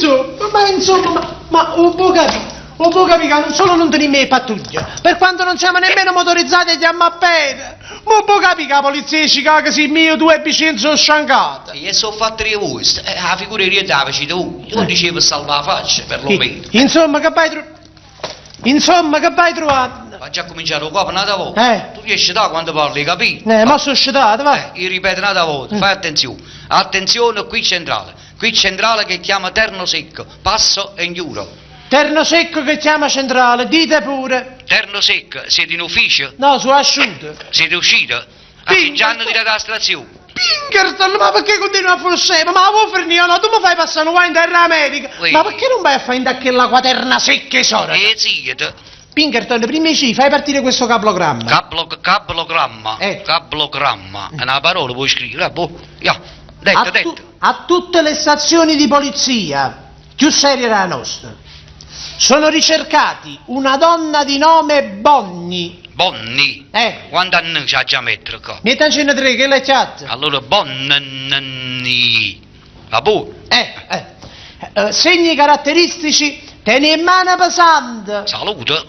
Insomma, ma insomma, ma, ma 'o vuò capì? 'O vuò capì ca non solo nun tenimmo 'e pattuglie, per quanto non siamo nemmeno motorizzati e ghiammo a pede, ma 'o vuò capì che 'a polizia 'e Chicago simmo io, tu e Vicienzo 'o sciancato? E so' fatte d' 'e vuoste, eh, 'a figura 'e riente 'a facite vui. Io dicevo salvà 'a faccia, perlomeno. Insomma, che vai tru- Insomma, che vai truvanno? Aggia accumincià d' 'o capo n'ata vota. Eh. Tu riesci da quando parli, hai capito? Eh, mo so' scetato, va. Eh, io ripeto n'ata vota, fai attenzione. Attenzione qui centrale. Qui centrale che chiama Terno Secco. Passo e 'nchiuro. Terno Secco che chiama centrale, dite pure. Terno Secco, siete in ufficio? No, so' asciuto. Siete uscito? Ah, già hanno tirato 'a stazione. Pinkerton, ma perché continui a fare scemo? Ma 'a vuò fernì o no? Tu mi fai passare nu guaio in terra America. Uè. Ma perché non vai a fare int'a chella quaterna secca 'e soreta? E zitto. Pinkerton, primma 'e ci, fai partire questo cablogramma. Cablo, cablogramma. Eh. Cablogramma. È una parola puoi scrivere, ah, boh. Ja, detto, A, tu- detto. a tutte le stazioni di polizia, più serie della nostra, sono ricercati una donna di nome Bonnie. Bonni. Eh. Quanti anni ci ha già mettere qua? Mettacene tre, che l'hai chiatta? Allora, Bonni. Va buono. Eh, eh. Segni caratteristici, tieni in mano pesante. Saluto.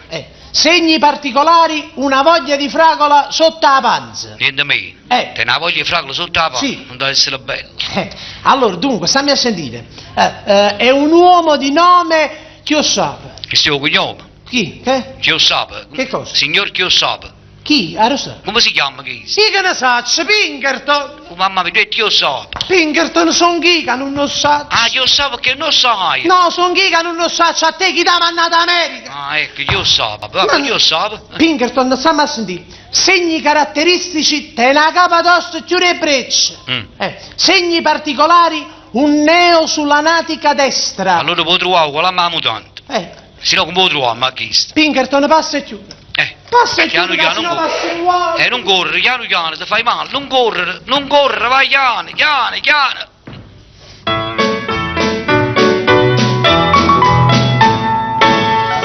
Segni particolari, una voglia di fragola sotto la panza. Niente meno. Eh. Te una voglia di fragola sotto la panza? Sì. Non deve essere bello. Allora, dunque, stammi a sentire. È un uomo di nome Chiossap. Che sia il cognome? Chi? Che? Chiossap. Che cosa? Signor Chiossap. Chi? Ah, lo so. Come si chiama chi? Sì che ne saccio, Pinkerton. Oh, mamma mia, tu Chiossap. Pinkerton son chi che non lo sa. Ah, Chiossap che non sai. No, son chi che non lo sa, a te chi t'ha mandato America. Ah, ecco, Chiossap. Va, Ma- Chiossap. Pinkerton, stammi a sentire. Segni caratteristici, te la capa tosta chiude e breccia. Mm. Segni particolari, un neo sulla natica destra. Allora può trovare con la mamma mutante. Se no come può trovare, ma chi sta? Pinkerton passa e chiude. Passa e Piano chiude, piano, che sennò non passa un guaio. Non correre, piano piano, ti fai male, non correre, non correre, vai piano, piano, piano.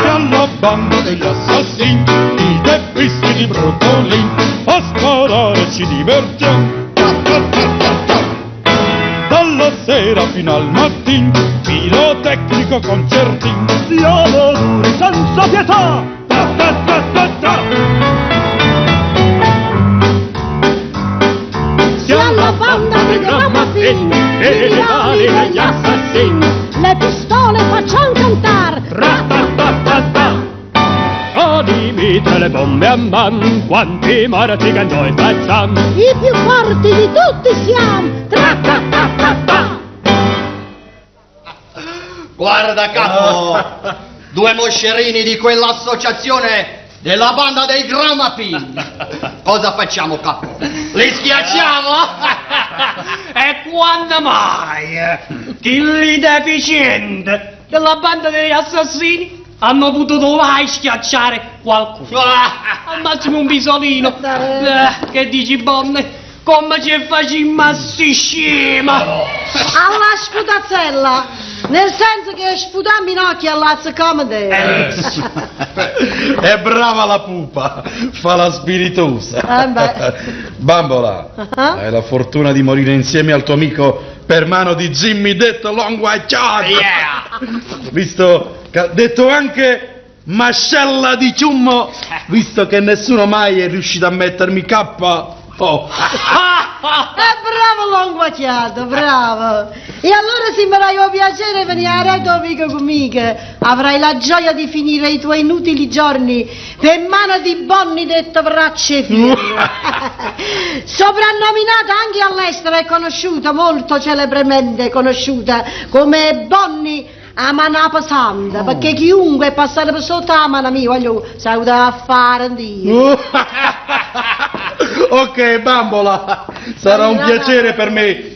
Alla banda degli assassini, i teppisti di Brooklyn, a sparare ci divertiamo. Ta, ta, ta, ta, ta. Dalla sera fino al mattin, pirotecnico concertin, siamo duri senza pietà. Ta, ta, ta, ta, ta. Siamo la banda dei Ragazzini, e i rivali degli assassini. Le pistole facciamo cantar. Ra, ta, ta, ta, ta. Con i mitra e le bombe a man, quanti morti che noi facciamo. I più forti di tutti siamo. Tra, ta, ta, ta, ta. Guarda capo, due moscerini di quell'associazione della banda dei Gramapin. Cosa facciamo, capo? Li schiacciamo? E quando mai? Quelli deficienti della banda degli assassini hanno potuto mai schiacciare qualcuno. Al massimo un pisolino. Che dici, Bonne? Come ci facciamo a sti scema? Alla sputazzella, nel senso che sputammi in occhi alla comedy. È brava la pupa, fa la spiritosa. Eh beh. Bambola, Ah. hai la fortuna di morire insieme al tuo amico per mano di Jimmy detto Long White Child. Yeah. Visto che ha detto anche mascella di ciummo, visto che nessuno mai è riuscito a mettermi K. Oh. È bravo Longuacchiato, bravo. E allora se mi dai un piacere venire a Reggio amico conmigo, avrai la gioia di finire i tuoi inutili giorni per mano di Bonnie detto braccio e ferro. Soprannominata anche all'estero e conosciuta, molto celebremente conosciuta come Bonnie a manapa santa, perché chiunque è passato per sotto la mano mia, voglio salutare a fare un Dio. Ok, bambola, sarà un piacere per me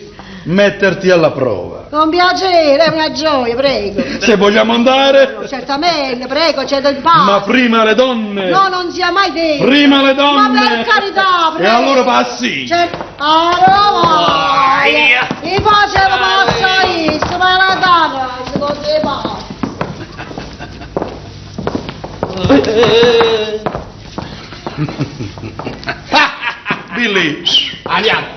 metterti alla prova. Con piacere, è una gioia, prego. Se vogliamo andare, Certamente, prego, c'è del passo. ma prima le donne. No, non sia mai detto. Prima le donne. Ma per carità, prego. E allora passi. Certo. Allora vai. E poi ce lo passa io, ma la donna, se non si fa. Billy. Andiamo.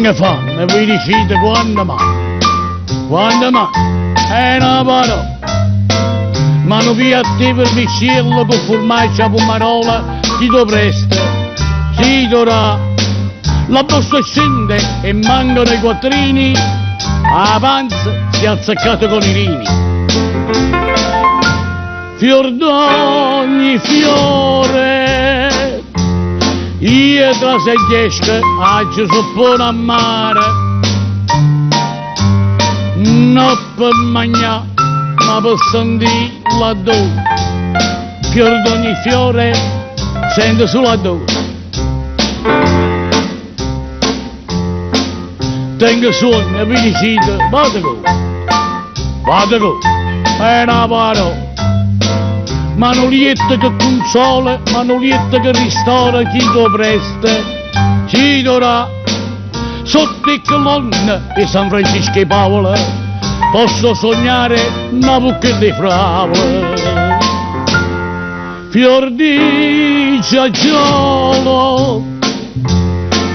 Tengo fame, voi dicite quando mai? Quando mai? È una parola. Ma nu piatto 'e vermiciello cu furmaggio 'a pummarola chi t' 'o presta? Chi t' 'o dà? La borsa scende e mancano i quattrini, 'a panza si è azzeccata con i rini. Fior d'ogni fiore, io trase e ghiesco aggio suppone a mare. No pe magnà, ma pe sentì l'addore. Fior d'ogni fiore, sento sulo addore. Tengo suonno, vi dicite, vado go, vado go, è una parola. Ma nu lietto che consola, ma nu lietto che ristora chi t' presta, chi t' dà. Sotto 'e colonne 'e San Francisco 'e Paola posso sognare na bucchetta 'e fravula. Fior di giaggiolo,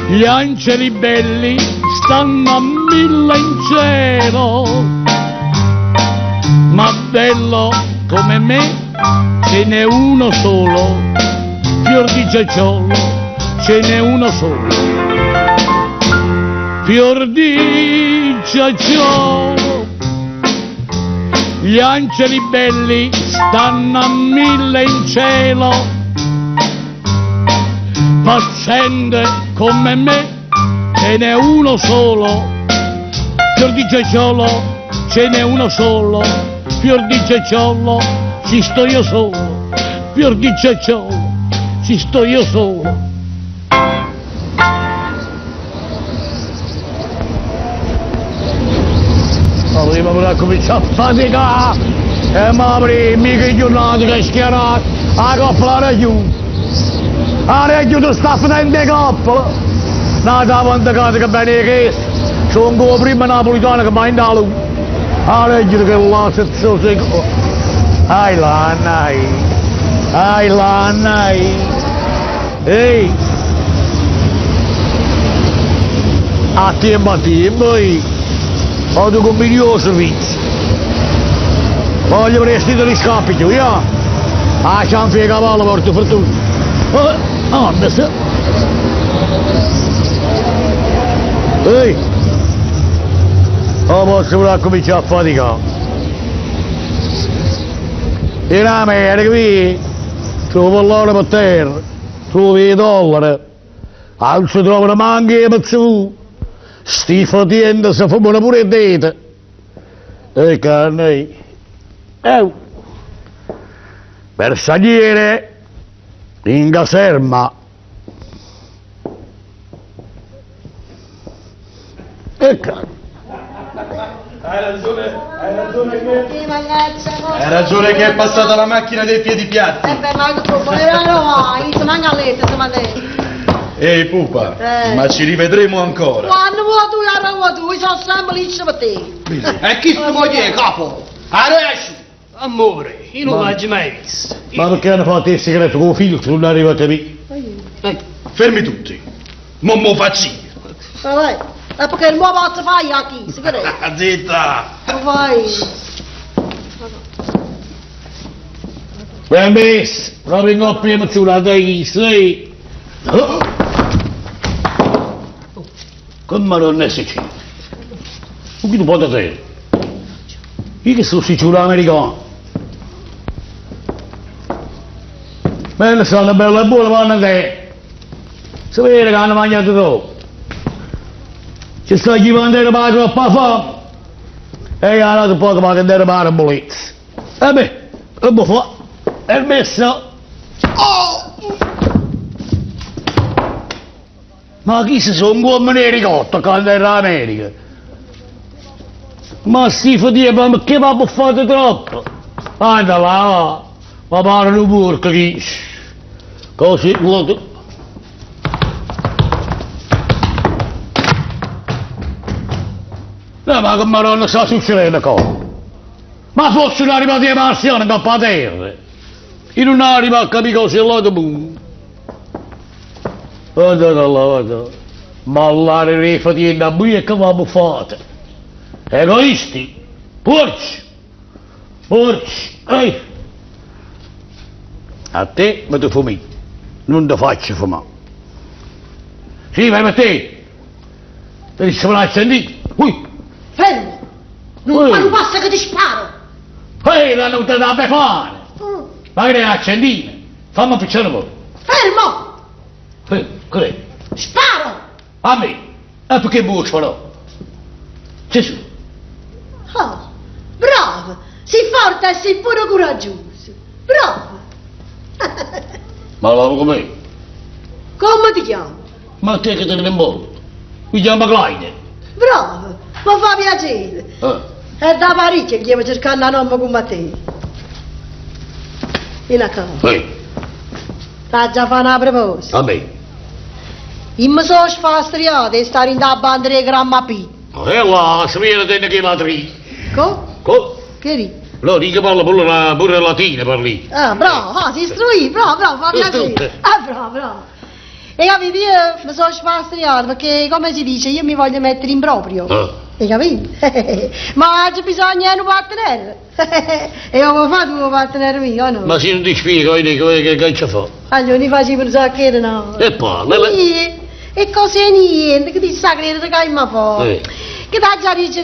gli angeli belli stanno a mille in cielo, ma bello come me ce n'è uno solo, fior di giaggiolo, ce n'è uno solo. Fior di giaggiolo, gli angeli belli stanno a mille in cielo, paziente come me ce n'è uno solo, fior di giaggiolo, ce n'è uno solo, fior di giaggiolo, ci sto io solo, fior di giaggiolo, ci sto io solo. Prima per cominciare a faticare e ma prima che giornata che schiarata 'a coppola era chiusa. 'A chiusa sta finendo 'e coppola. N'ata volta che bene che sono 'o primmo napolitano che va in 'a luna. 'A reggio che là se Ai là, nai. Ai là, nai. Ehi! A tiempo a tiempo, ehi! O tu combini 'o servizio. Voglio prestito li scappi tu, ja! 'A cianfa 'e cavallo porta fortuna. Oh, no, se... Ehi! O posso pure accominciare a faticare. In America, qui, Trovo l'oro per terra, trovo i dollari, non si trovano manco 'e pezzù. Sti fetienti si fumano pure 'e dete. E carne, eh. Bersagliere in caserma. E cazzo. Hai ragione, hai ragione che... Hai ragione che è passata la macchina dei piedi piatti. Eh beh, ma tu, no, io manca a letto, insomma, Ehi pupa, Eh. ma ci rivedremo ancora. Quando vuoi tu, allora vuoi tu, io sono sempre lì per te. E chi sto moglie, capo? Adesso! Amore, io non l'ho mai visto. Ma perché hanno fatto il sigaretto con il filtro? Non arriva a capire. Fermi tutti. Mo mo faccio io. Vabbè, è perché il nuovo posso fare a chi, sigaretto. Zitta. Vai. Ben messo, proprio in coppia mezz'ora dai, sì. Oh. Come non è successo? Ma chi tu puoi dire? Io che sono sicuro americano. Bella sono bella e buona, vanno te. Si vede che hanno mangiato troppo. Ci sta chi mangia per troppa fame. E io hanno poco ma che andare per la E beh, come fa? È messo. Oh! Ma chi si sono uomini ricotta quando era l'America? Ma sti fatia, ma che mi ha buffato troppo? Anda là, va, ma pare un porco chi... Così, lo... No, ma come non sta succedendo qua? Ma fosse una arrivata di marziano in coppa terra. Io non arrivo a capire cosa è là Guarda là, guarda. Ma all'aria d' 'e fatiente a vuje che v'abbuffate? Egoisti! Puorc! Puorc! Ehi! A te me te fumì, nun te faccio fumà. Sì, vai per te! Te dice me l'accendì. Ui! Fermo! Nun Ui. fare un passo che ti sparo! Ehi, l'hanno dato a Befana! Ma che è accendina? Fammi appicciare un po'. Fermo! Fermo, che è? Sparo! A me? E perché mi vuoi sparare? Gesù! Oh, bravo! Sei forte e sei pure coraggioso! Bravo! Ma la com'è? Come ti chiami? Ma te che te ne importa? Mi chiamo Clyde. Bravo! Mi fa piacere! Eh. È da parecchio che devo cercare una nome come te. Vieni a casa. Ehi, T'ha già fatto una proposta. a me. Io mi sono sfastriata di stare in da banda di Gramma P. E là, si viene te che la tri. Co? Co? Che ri? No, dica parla pure, la, pure latina parli. Ah, bravo, ah, si istruì, bravo, bravo, fa piacere. Istruito. Ah, bravo, bravo. E capito, io mi sono sfastriata perché, come si dice, io mi voglio mettere in proprio. Ah. Hai capito? Ma c'è bisogno di un partner. E io come fa tu un partner mio, o no? Ma se non ti spiego, io dico che, che ci fa? Allora, mi facevo un sacco no. E parla, le- Sì, E cose niente, che ti sa credere che mi fa? Eh. Che ti già dice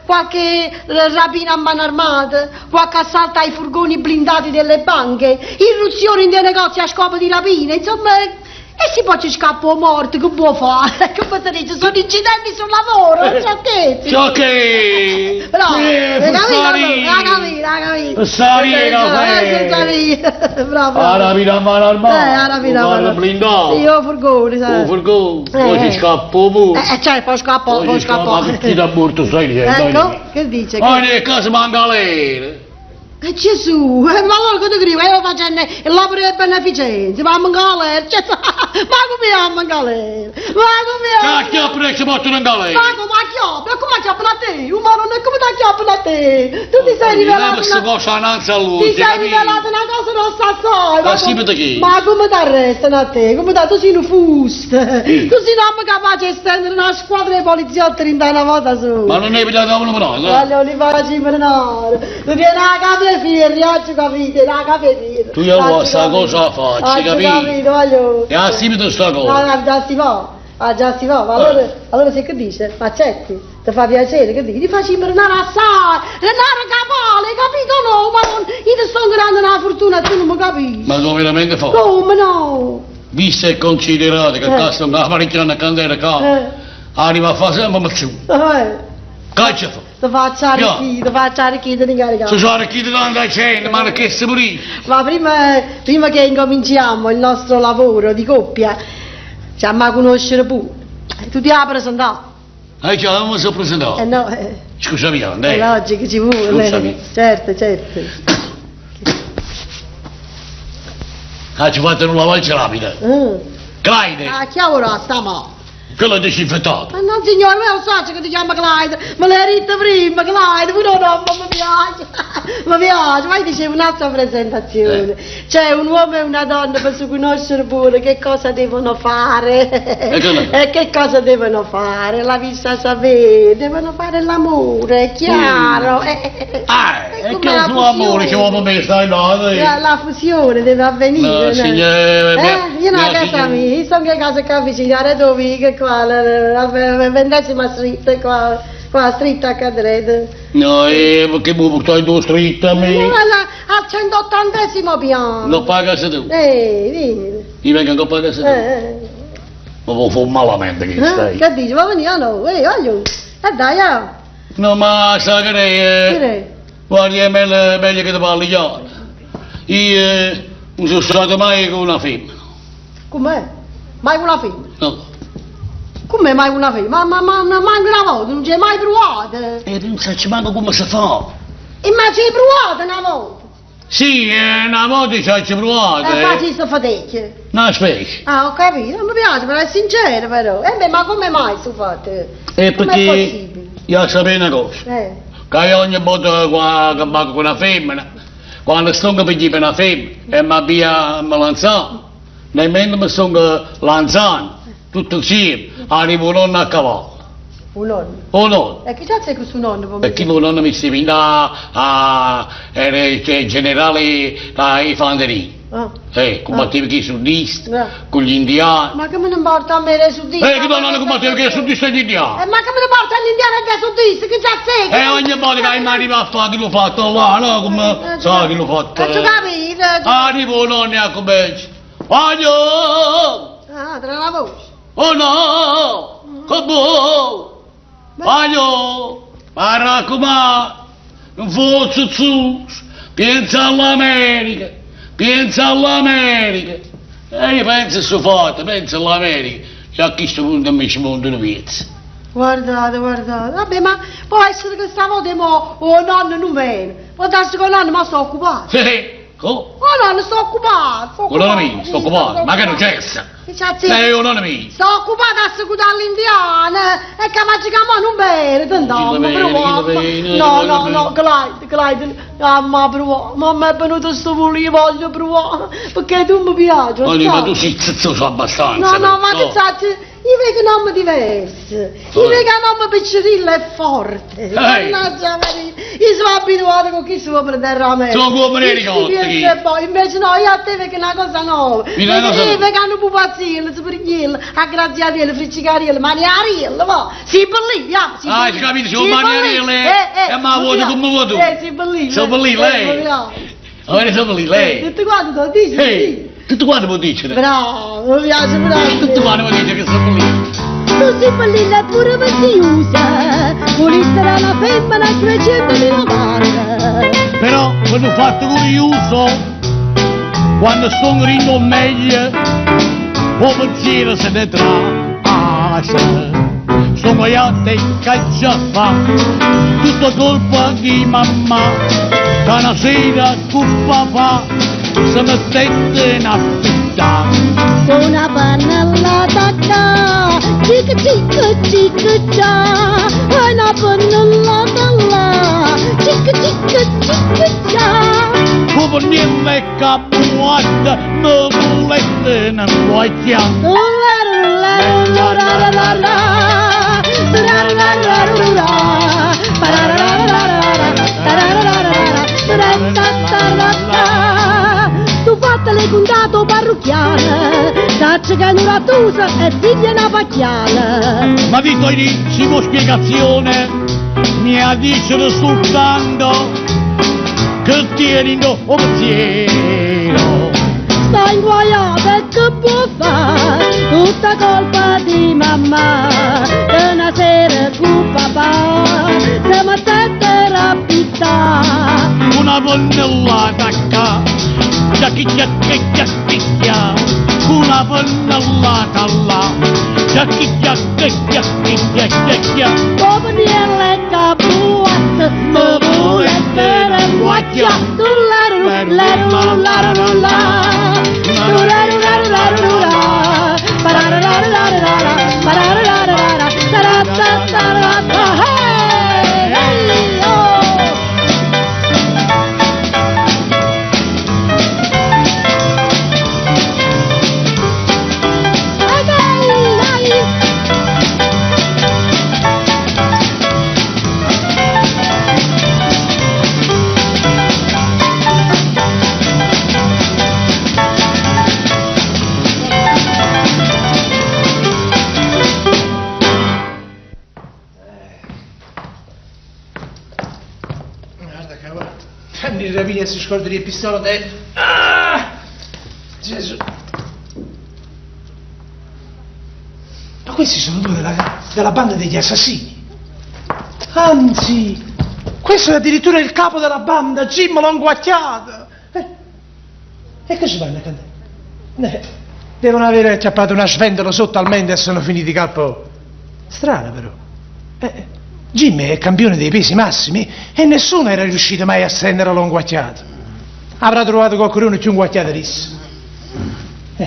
qualche rapina a mano armata, qualche assalto ai furgoni blindati delle banche, irruzioni nei negozi a scopo di rapina, insomma... E si poi ci scappa morto, che può fare? Che posso dire? Sono incidenti sul lavoro, non so che. So che... Bravo, Eh, hai capito? Fussari. Hai capito, hai capito. Fussari, no, Fussari, Bravo, A bravo. rapina a mano armata. Eh, a rapina a Un mano carro blindato. Sì, io furgone, sai. Un furgone. Poi Eh. ci scappa pure. Cioè, poi scappo, Poi poi ci scappa, scappo. ma chi ti ha morto stai dicendo? Ecco, che dice? Poi nel caso manca lei. Gesù, ma allora che ti credo? Io facendo l'opera di beneficenza, ma in galera, cioè, ma come andiamo in galera? Ma come Cacchio, pure ci portano in galera. Ma come acchiappa? Come acchiappano a te? Ma non è come ti acchiappano a te! Tu ti sei rivelato Questa una... cosa innanzi a lui, Ti sei capito? rivelato una cosa non sa sai! Ma sì, perché? Ma come ti arrestano a te? Come ti... Tu sei un fusto! Tu sei un uomo capace di stendere una squadra di poliziotti in una volta su! Ma non è evitato uno però, no? Voglio li facci menare! Tu tieni la capo e firri, oggi capite, la capo e firri! Tu io vuoi sta cosa faccio, capito? capito, voglio... E a seguito sta No, cosa. no, già si va, ah, già si va, ma allora, Eh. allora sai che dice? Ma accetti, ti fa piacere, che dici? Ti facci menare assai, renare capale, capito no? Ma non, io ti sto dando una fortuna, tu non mi capisci. Ma tu veramente fa? Come no? Visto e considerato che Eh. cazzo una parecchia una candela qua, Eh. arriva a fare sempre ma su. Eh, Caccia fa. ti faccio arricchire, ti faccio arricchire, ti incarico. Se sono arricchito tanta gente, ma che se pure io. Ma prima, prima che incominciamo il nostro lavoro di coppia, ci abbiamo a conoscere pure. Tu ti hai presentato? Eh già, non mi sono presentato. Eh no, eh, Scusami, è Andrea. logico, ci vuole. Scusami. Certo, certo. Ah, ci fate un lavaggio rapida. Mm. Clyde, Ah, chiamalo sta mo. quello è disinfettato. Ma no signore, ma lo so che ti chiama Clyde, me l'hai detto prima, Clyde, pure no, ma mi piace, mi piace, ma io dicevo un'altra presentazione, c'è un uomo e una donna per si conoscere pure che cosa devono fare, E che- e che cosa devono fare, la vista sapere, devono fare l'amore, è chiaro. Ah, È e come che la il suo amore fusione. che uomo mi stai là, eh. La fusione deve avvenire. No, signore, Eh, io non a mia casa signora. mia, io sono a casa qua vicino, a Redovica, qua, la ventesima street, qua, qua, street a Cadredo. No, perché mi portai due street a me? No, alla- al 180 piano. Non paga se tu. Vieni. Io vengo ancora a pagare se tu. Ma vuoi fare malamente che Eh, stai. Che dici? Ma veniamo, no, voglio. Dai, ah. No, ma sa che Che è? è? Guardi, è meglio, meglio che ti parli chiaro. Io non sono stato mai con una femmina. Com'è? Mai una femmina? No. Come mai una femmina? Ma, ma, ma, ma manco una volta, non ci hai mai provato. E non so manco come si fa. E ma ci hai provato una volta? Sì, una volta ci ho provato. E facci sto faticchio. Una specie. Ah, ho capito, non mi piace, però è sincero però. E beh, ma come mai sto fatto? E Com'è perché possibile? io sapevo una cosa. Che io ogni volta qua, che vado con una femmina, quando sto per per una femmina e mi abbia a lanciare, nemmeno mi sto lanciando. Tutto insieme, arriva 'o nonno a cavallo. 'O nonno? 'O nonno. E chi cazzo è questo nonno? po' E chi 'o nonno mi steva in a, a, era il generale 'e fanteria. Ah. Combatteva con i suddisti, Eh. con gli indiani. Ma che me ne importa a me dei suddisti? Che nonno combatteva con i suddisti e gli indiani. E ma che me ne porta all'indiano e dei suddisti? Che cazzo è? E ogni volta che mi arriva a fare chi l'ho fatto là, no, come sa chi l'ho fatto. Eh, tu capito? Arriva 'o nonno e accomincia. Voglio! Ah, tra la voce. Oh no! Come? Voglio! Ma raccomando, non fosse su, pensa all'America, pensa all'America. E io penso a sto fatto, penso all'America. E a questo punto mi ci monto un pezzo. Guardate, guardate. Vabbè, ma può essere che stavolta mo 'o nonno non viene. Può darsi che 'o nonno mo sta occupato. Sì, sì. Co? 'O nonno sta occupato, sta 'O nonno occupato. mio, sta occupato, ma che non c'è? Che cazzo Eh, 'o nonno mio. Sta occupato a secutare l'indiano e che faccio che mo non bene, tanto Chi ma lo bene, chi lo proviamo. bene, No, chi lo no, bene. no, Clyde, Clyde, ah, ma proviamo, ma mi è venuto sto vulio, voglio provare, perché tu mi piaci, Oh, ma sai? tu sei zozzoso abbastanza. No, no, ma che no. cazzo, io vedo un uomo diverso, io vedo un uomo piccerino e forte. Ehi. Mannaggia Maria, io sono abituato con chi si può prendere a me. Sono come le Chi si ricotte, piace chi? e poi, invece no, io a te vedo una cosa nuova. Mi dai una cosa Io nuova. vedo un pupazzino, sbrigliello, aggraziatiello, friccicariello, maniariello, va. Si bellì, ja, si Ah, bellì. hai capito, Si sono bellì. maniariello, eh. E ma vuoi come vuoi tu? Si bellì. Sono bellì, lei. Allora sono lì, lei. Tutto quanto lo dici, Ehi, tutto quanto può dire. Bravo, mi piace, bravo. Tutto quanto può dire che sono lì. Tu sei bellina pure vestita, voliste una femmina 300.000 volte. Però per un fatto curioso, quando sono rindo meglio, o pensiero se ne trasse. Sono io te che già fa, tutta colpa di mamma, che una sera con papà si mettette in affittà. Con una pannellata qua, cic cic cic cià, una pannellata là, cic cic cic cià. Come niente capuatta, mi volete in guaia. Tu fattele contato parrocchiale, saccia che non rattusa e figlia una pacchiana. Ma vi do inizio spiegazione, mi ha dice soltanto che tieni no pensiero. Sta inguaiata e che può fare? Tutta colpa di mamma, che una sera con papà, se mettete a pittare. Una pennellata qua, già chi già che già picchia, una pennellata là, già chi già che già picchia già già. Come nelle capuatte, mi volete guacchia, tu la ru la ru la ru la, tu la ru la ru la ru la, parararararara, pararararara, taratatarata, hey, hey, oh. Dai, dai. Guarda che guarda. Fanno rapina e si scorda di pistola dentro. Ah! Gesù. Ma questi sono due della, della banda degli assassini. Anzi, questo è addirittura il capo della banda, Jim Longuacchiato. E che ci fanno a cantare? Devono aver acchiappato una sventola sotto al mente e sono finiti capo. Strano però. Jim è campione dei pesi massimi e nessuno era riuscito mai a stendere l'onguacchiato. Avrà trovato qualcuno più inguacchiato di esso.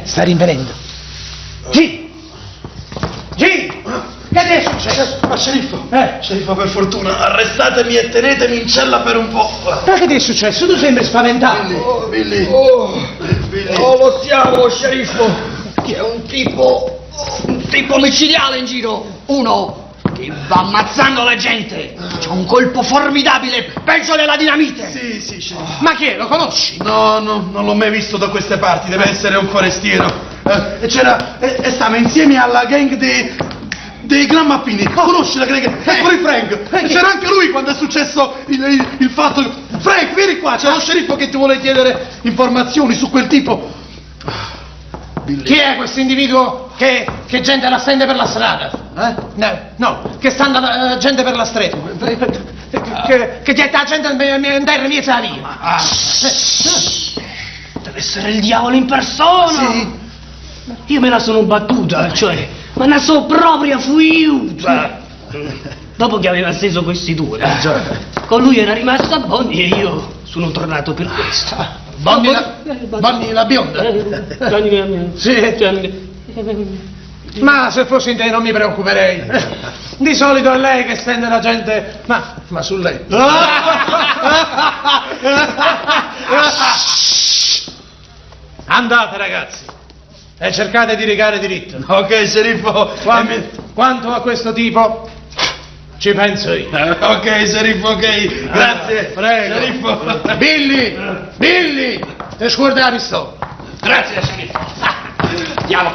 Sta rinvenendo. Jim! Jim! Che ti è successo? Ma sceriffo, Eh? sceriffo, per fortuna, arrestatemi e tenetemi in cella per un po'. Ma che ti è successo? Tu sembri spaventato. Oh, Billy. Oh, Billy. oh, lo siamo, sceriffo. C'è un tipo, un tipo micidiale in giro, uno che va ammazzando la gente. C'ha un colpo formidabile, peggio della dinamite. Sì, sì, sceriffo. Ma chi è? Lo conosci? No, no, non l'ho mai visto da queste parti, deve essere un forestiero. E c'era. E stava insieme alla gang dei Gran Mappini. Conosci la gang? E pure Frank. E c'era anche lui quando è successo il fatto. Frank, vieni qua, c'è lo sceriffo che ti vuole chiedere informazioni su quel tipo. Chi è questo individuo che gente la stende per la strada? Eh? No, no, che sta andando gente per la strada. Che getta la gente in terra in mezzo alla via. Deve essere il diavolo in persona. Sì. Io me la sono battuta, cioè, ma ne sono proprio fuiuta. Dopo che aveva steso questi due, con lui era rimasta Bonnie e io sono tornato per questo. Bonnie la bionda. Sì. Ma se fossi in te non mi preoccuperei. Di solito è lei che stende la gente, ma sul letto. Andate ragazzi e cercate di rigare diritto. Ok, sceriffo. Quanto a questo tipo, ci penso io. Ok, sceriffo, ok. Grazie. Prego. Sceriffo. Billy, Billy, ti scordi la pistola. Grazie, sceriffo. Andiamo.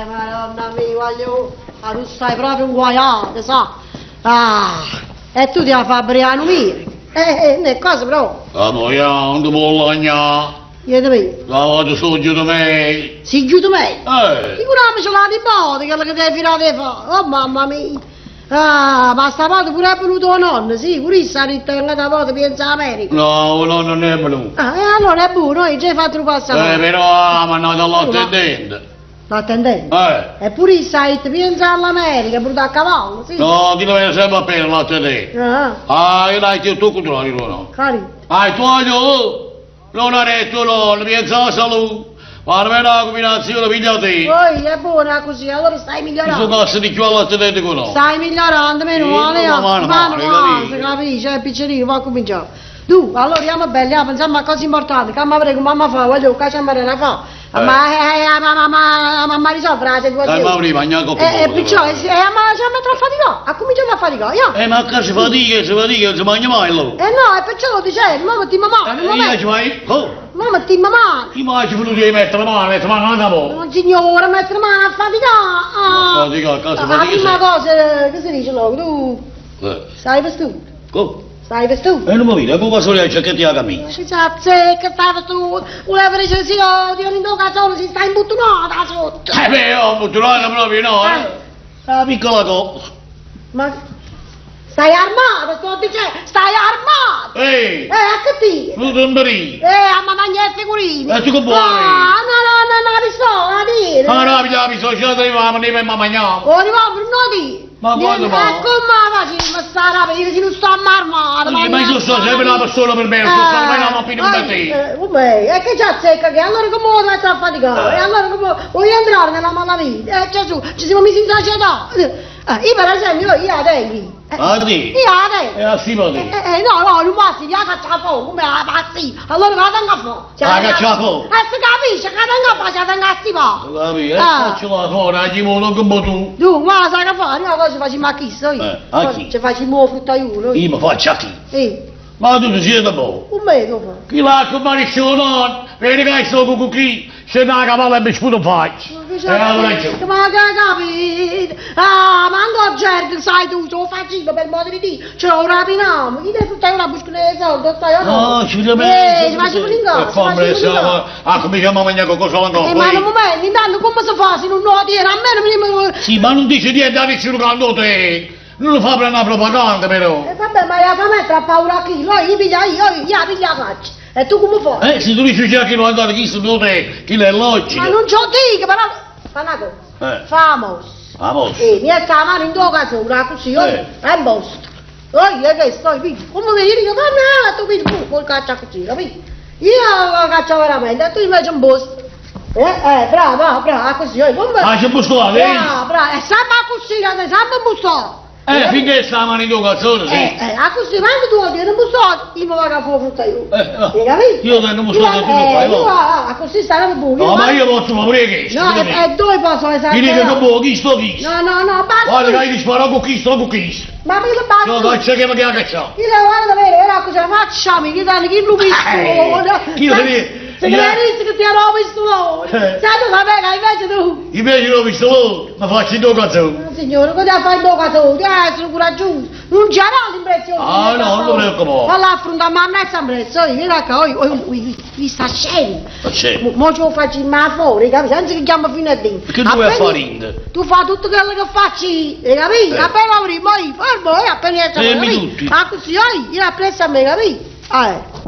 Madonna mia, voglio... Ma tu stai proprio inguaiato, sa? Ah, e tu ti la fai briano mio. Ne cosa però? La moglie non ti può lagnare, Io te vedo. la volta sono giù da me. Si chiude me. Eh, Figurami la nipote, quella che ti hai di fare. Oh mamma mia. Ah, ma stavolta pure è venuto la nonna, sì, pure essa ha detto che la volta pensa all'America. no, no, non è venuto. Ah, e allora è buono, noi già hai fatto un passaporto. Però ha mandato l'attendente. L'attendente. Eh, E pure essa ha detto pensa all'America, pure a cavallo, sì. no, ti deve sempre appena l'attendente. Ah, Ah, io dai, tu controlli, no. carino. Ah, tu no, non ha detto no, non pensa alla salute. Ma almeno la combinazione piglia te. Poi è buona così, allora stai Mi sono migliorando. cazzo di più all'attendente che no. Stai migliorando, meno Sì, male, ma mano, mano, male, male, capisci? capisci, è piccerino, va a cominciare. Tu, allora andiamo belli, ah, pensiamo a cose importanti, che mi prego, mamma fa, voglio, che c'è da fa. Ma, ma, ma, ma, ma risolvere la situazione. Ma prima, mangiamo un po'. Perciò, ma ci metto a faticare, a cominciamo a faticare, io. Ma che si fatica, si fatica, non si mangia mai là. No, e perciò lo dicevo, ma metti mano, Io ma ci vai, oh, metti mano. io mai ci voluto mettere la mano, mettere la mano da po'. Non signora, mettere mano a faticare. A faticare, cosa La fatica prima cosa, che si dice là, tu stai vestito, Come? stai vestito. E non mi vedo, come sono le giacchette alla camicia? Si azzecca, stai vestito, voleva dire sì, oh, Dio in cazzone, si sta imbottonata sotto. Beh, ho buttata proprio no, eh. Una piccola cosa. Ma stai armato, sto dicendo, stai armato! Ehi, A che ti? non ti imbri. A ma mangia le figurine! E tu che vuoi? Ah, no, no, no, no, pistola, dire! Ma no, la pistola, ce la troviamo, ne ma mangiamo. Oh, rivolver, no, di! Ma quando va? Come va? Ma sta io non sto armato! Ma io sto sempre una persona per me, sto sempre una mappina per te. Come? E che c'è azzecca che allora come vuoi mettere a faticare? E allora come vuoi entrare nella malavita? Gesù, ci siamo messi in società! Io per esempio, io la tengo! Ah, sì? Io la tengo! E a si può dire. No, no, non passi, la caccia a fuoco, come la passi? Allora la tengo a fuoco. La caccia a fuoco? Si capisce, che la tengo a fuoco, la tengo a stipare. Capi? E faccio la fuori, ci vuole come tu. Tu, ma sai che fa? Noi cosa facciamo a chi so io? A chi? Ci facciamo fruttaiolo. Io mi faccio a chi? Sì. Ma tu ti siete buono. Come tu fai? Chi l'ha con nessuno? Vedi che sto con chi? Se una cavalla mi sputo in faccia. E allora giù. Ma che capito? Ah, ma ancora gente, sai tu, ce lo faccio per modo di dire. Ce lo rapiniamo. Chi deve fruttare una busca di soldi? Stai No, ci dobbiamo... ci facciamo in casa. E come siamo... Ah, cominciamo a mangiare qualcosa ancora. Ma un momento, intanto come si fa se non lo tiene? A me non mi... Sì, ma non dice niente a nessuno che andò te. Non lo fa per una propaganda, però. E vabbè, ma la fa mettere a paura a chi? Io piglia io, io piglia la faccia. E tu come fai? Se tu dici già che non andare, chi sono te, chi è logico. Ma non ce lo dico, però... Fa una cosa. Famos. Famos. Mi è la mano in due casura, così, è bosto. Oh, io che sto, figlio. Come mi dico, ma tu pigli col caccia così, capito? Io la caccio veramente, e tu invece un bosto. Bravo, bravo, così, come... Ah, c'è busto là, vedi? Bravo, bravo, e sempre così, sempre busto. Eh, finché sta mano in tuo calzone, sì. Eh, eh, a così quando tu tieni un busotto, io mi vado a fare frutta io. Eh, no. Hai capito? Io tengo un busotto, tu lo fai, Io, no? ah, così sarebbe buono. No, ma io posso fare pure questo. No, e, e dove posso Chi dice che esatto? buono, chi sto chi? No, no, no, basta. Guarda che io ti sparo con chi sto con chi. Ma mi basta. No, dai, c'è che mi chiama cacciare. Io devo guarda davvero, era così, facciamo, chi danno, chi lo pistolone. Chi lo vede? Se credi che ti hanno pistolone. Eh. Sai tu vabbè, che invece tu. Invece lo pistolone, mi faccio il tuo calzone. No, Signore, cosa fai in bocca tu? Eh, sono coraggioso. Non c'era l'impressione. Ah, no, non preoccupare. Falla affrontare, ma non è sempre so, io vieni qua, oi, oi, oi, oi, sta scena. Ma c'è? Mo mo ce lo faccio in mano fuori, capisci? Senza che chiamo fino a dentro. Che tu vuoi Appena- fare in? Tu fai tutto quello che faccio io, hai capito? Eh. Appena apri, mo io fermo, e appena esce, Fermi capito? tutti. Ma così, oi, io appresso a me, capito? Eh.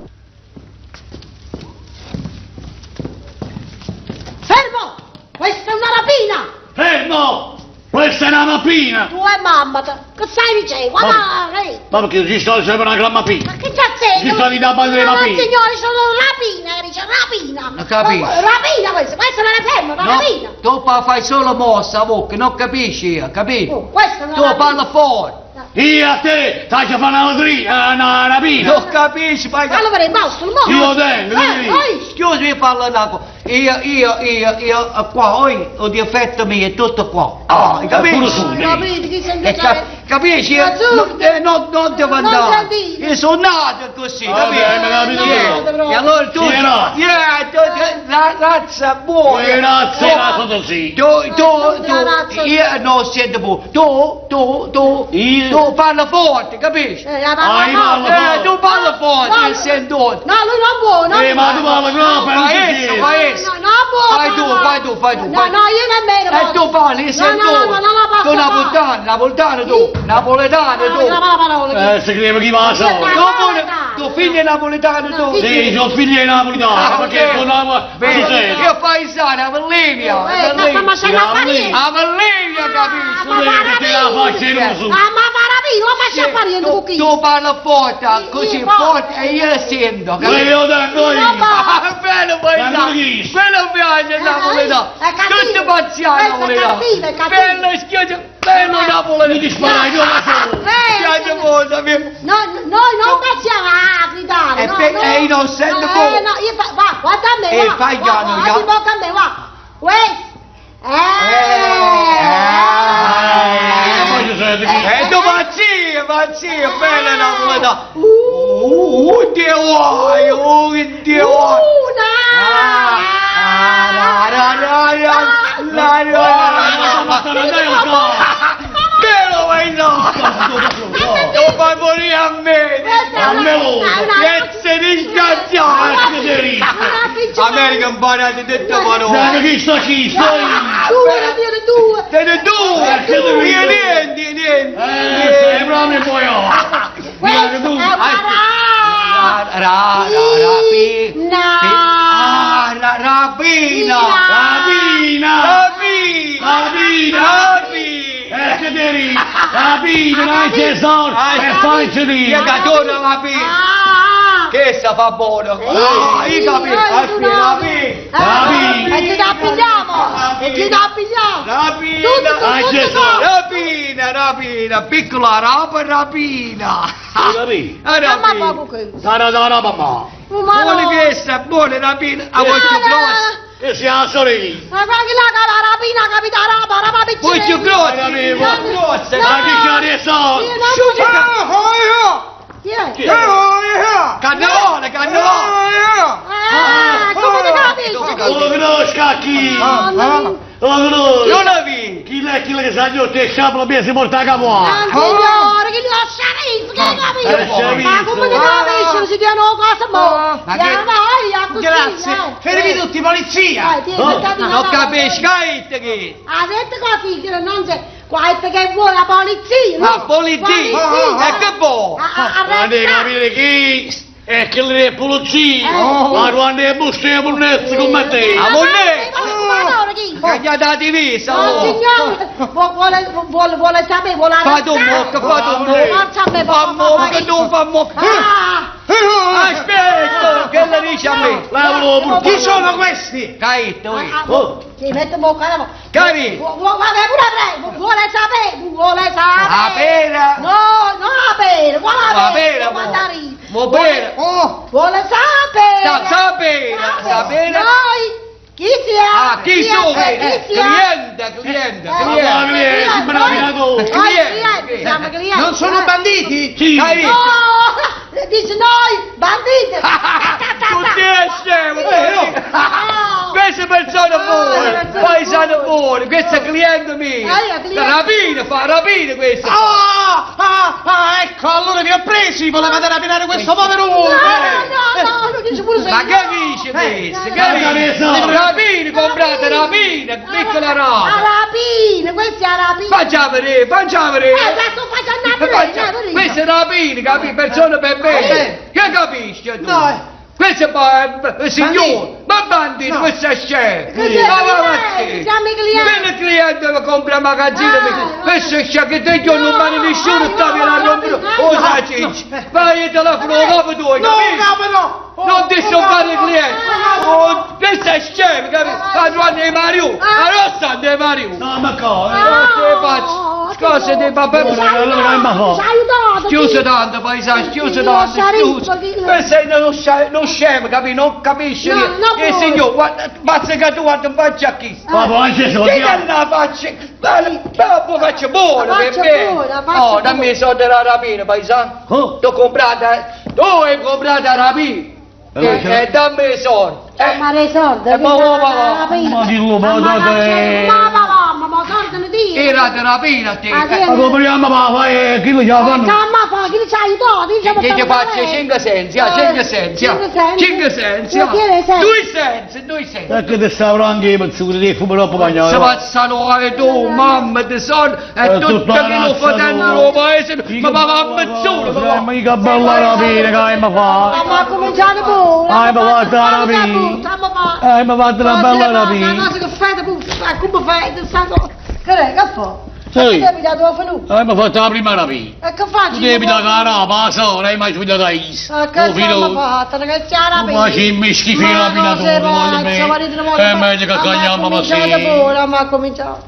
Fermo! Questa è una rapina! Fermo! Questa è una mappina! Tu e mamma, che stai dicendo? Guarda, eh. Ma perché ci sta sempre una gran mappina? Ma che cazzo è? Ci sta di da bandere No, rapina. signore, sono rapina, dice rapina. Non capisco. Rapina questa, questa non è ferma, una No, rapina. tu pa- fai solo mossa a bocca, non capisci io, capito? Oh, questa è una Tu rapina. parla fuori. Io a te ti faccio fare una latrina, una rapina! Non capisci, fai... Fallo per il mostro, il mostro. Io lo tengo, Eh, vedi? poi. Scusi, io parlo una cosa. Io, io, io, io, eh, qua, oi, ho difetto mio, è tutto qua. Ah, hai capito? Pure su, Ho capito, chi sei Eh, capisci? Io, Azzurro. no, eh, no, non devo Non andare. sentire. Io sono nato così, Vabbè, capito? ma capito Yeah. io. E allora tu... Sì, no. Yeah, tu, tu- la razza buona. Eh, razza, Tu- razza così. Tu, tu, La tu, razza. io non sento più. Tu, tu, tu, Io? tu parla forte, capisci? Eh, la Ah, io parla parlo Eh, tu parla forte, No, io sento. No, lui non può, no. Eh, ma tu parli troppo, non Fa si esso, sente. fa esso. No, no, può. Fai tu, fai tu, fai tu. No, fai no, io nemmeno. E tu parli, io No, sento. no, no, non la posso Tu fare. napoletano, napoletano tu, Sì. napoletano No, tu. non la parola. Eh, si crede chi va solo. Tu pure- Tu figlio napoletano tu. No, Sì, sono figlio di napoletano, Ah, perché ok. sono napoletano. Bene, Io paesano, Avellino. Eh, ma ma sei una parente. Avellino, capisci? Ma Che te la faccio in uso. Ah, ma fa rapina, ma c'è parente con chi? Tu parli forte, così Io forte, e io sento, Io capito? lo tengo io. Ah, bello paesano, Ma chi? quello piace Eh, napoletano, è cattivo. tutto pazziano Questo è napoletano, cattivo, è cattivo. bello schioccio, bello napoletano, Mi disparai, io la solo. piace molto, mio. No, noi non passiamo a gridare. E no, pe- no. e io non sento no, più. Eh, no, io fa, va, guarda a me, E va. fai va, piano, guarda piano. in bocca a me, va. Questo. Eh, voglio sentire chi. E tu pazzia, pazzia, bello napoletano, Dio vuoi, oh, Dio vuoi. Una. Ah, la, la, la, la, la, la, la, Ma stanno andando qua. Bello paesano, tu fai morire a me, Questa è una- A me lo. è una- Pezzi disgraziati! Che sei ricco. America imparate dette parole! Sai chi sta chi sto io. Due, due, due. Te ne due! Eh, Io niente, niente! Eh, sei proprio poi oh. Questa è una Ra, ra, ra, pi, Na. pi- Ah, ra, rapina! Rapina! Rapina! Rapina! Rapina! Eh, che te ridi? Rapina, non c'è soldi! E fai ci Io dire! che torno rapina! Ah. Che sta fa buono! Ah, io capisco! Eh, Rapina! Rapina. E ci la pigliamo! E ci la pigliamo! Rapina! Tutto, Ah, tutto, Gesù. tutto. Rapina, rapina, piccola rapa, rapina. Capì? Ah, Ma rapina. poco che. Sarà da roba ma! Ma Buona no. questa, buona rapina. A voi più grossa. Che sia la sorella! Ma guarda che la la rapina, capita, rapa, rapa piccina. Voi più grossa, Rapina. più grossa. Ma chi c'ha di soldi? Su, Chi è? Chi è? Cannavone, cannavone. Ah, come ti capisci? Lo conosco a chi? No, no. Lo conosco! Non la vi. Chi è quello che sa io te sciapolo mi si porta a capo? Non signore, che lo sceriffo, che Eh, capisci? sceriffo. Ma come ti capisci? Si tiene una cosa mo. Ma che- Vai, a così, Grazie. eh. Fermi tutti, polizia. Vai, tieni, Oh. mettati una Non roba. capisci, che che? Ha detto così che non c'è, qua che vuole la polizia, no? La polizia. E che vuoi? Ma devi capire chi? È quello della polizia! Eh. Ma quando è busta e buonezza come te! Ah, buonezza. Ma Che gli ha dato divisa, No, oh. signore, vuole, vuole, vuole sapere, vuole Fate un mocco, fate un mocco. Forza a me, Fa mocco, tu fa mocco. Ah! Aspetta, che la dici a me? Levalo pure. Chi sono questi? Caitto, oi. Oh. Ti metto in bocca la Capi? Vabbè, pure prego, vuole sapere, vuole sapere. La pera? No, non la pera, vuole la La pera. pera, mandarino. mo. Mo pera. Oh, vuole sapere. Sa- sapere, sapere. Noi, chi siamo? Ah, chi sono? Eh, chi siamo? Cliente, cliente, Eh, cliente. cliente, noi- bravo. Noi Cliente. clienti, siamo clienti. Non sono eh. banditi? Sì. Caitto. No, dice noi, banditi. Tutti scemo, No. Queste persone Ah, buone, persone paesano buone. buone, questo è cliente mio. Ah, io cliente. Rapina, fa rapina questo. Ah, ah, ah, ecco, allora vi ho presi, volevate rapinare questo povero uomo. No, eh. no, no, non dice pure se Ma no. che dice questo? Eh, Che dice? no. Rapina, comprate rapina, piccola La roba. rapina, questa è la rapina. Faccia vedere, faccia vedere. Eh, la sto facendo a Faccia- me, Questa è rapina, capi? Persone per bene. Che capisci tu? No, eh. Questo è eh, signore, ma bandito, No. questo è scemo. Cos'è? Ma va Cliente, siamo i clienti. Viene il cliente che compra magazzino, Ah, questo è scemo che te io non No, mani nessuno, ah, sta no, a no, rompere. no, Oh, no, sa cicci. Vai il telefono, dopo tu, No, capisci? capo, no. Oh, Non disturbare il oh, cliente! Oh, questo è scemo, capito? La tua di Mario! La rossa di Mario! No, ma cosa? Che faccio? Scusa di papà! Allora, che mi fa? Ci ha aiutato. Chiuso tanto, paesano, chiuso tanto, chiuso! Questo è uno scemo, uno scemo, capito? Non capisce No, niente! no, Il può. signore, guarda, basta che tu guarda in faccia a chi! Ma poi ci sono. Che è la faccia? Ma la faccia buona La per faccia me! buona, la faccia Oh, dammi i soldi della rapina, paesano! Oh. T'ho comprata, tu hai comprato la rapina! Allora, E ce l'ho. e dammi i soldi! Eh, Ma le soldi, Eh, ma ma ma Ma dillo, ma ma date. Ma ma ma ma soldi ne dico. Era di rapina a te! Ah, sì. Ma copriamo, ma fai, chi lo chiama? Ma fa, chi ci ha aiutato? Chi ci ha Che ti portato faccio bene? 5 sensi, ah, 5 sensi, ah. 5 sensi. 5 sensi, ah. Che ne sensi? 2 sensi, 2 sensi. Perché ti stavo anche io, pezzo di fumo troppo Si mangiare. passano a tu, mamma di soldi, e Eh, tutto tutta che la lo razza fratello tua. lo paese, ma va a mezz'ora, ma va. Ma mica bella rapina che mi fa. Ma ha cominciato pure. Ah, ma guarda la rapina. Eh, mi ha fatto una bella rapina. Una cosa che fai, come fai, sa Che è, che fa? Sì. E tu devi dare tua fenuta. Eh, mi ha fatto la prima rapina. E che faccio? Tu devi dare la rapa, la sola, e mi hai svegliato a is. Ma che siamo fatta, ragazzi, la rapina. Ma ci mi schifo il rapinatore, voglio bene. È meglio che cagniamo ma sì. Ma ha cominciato.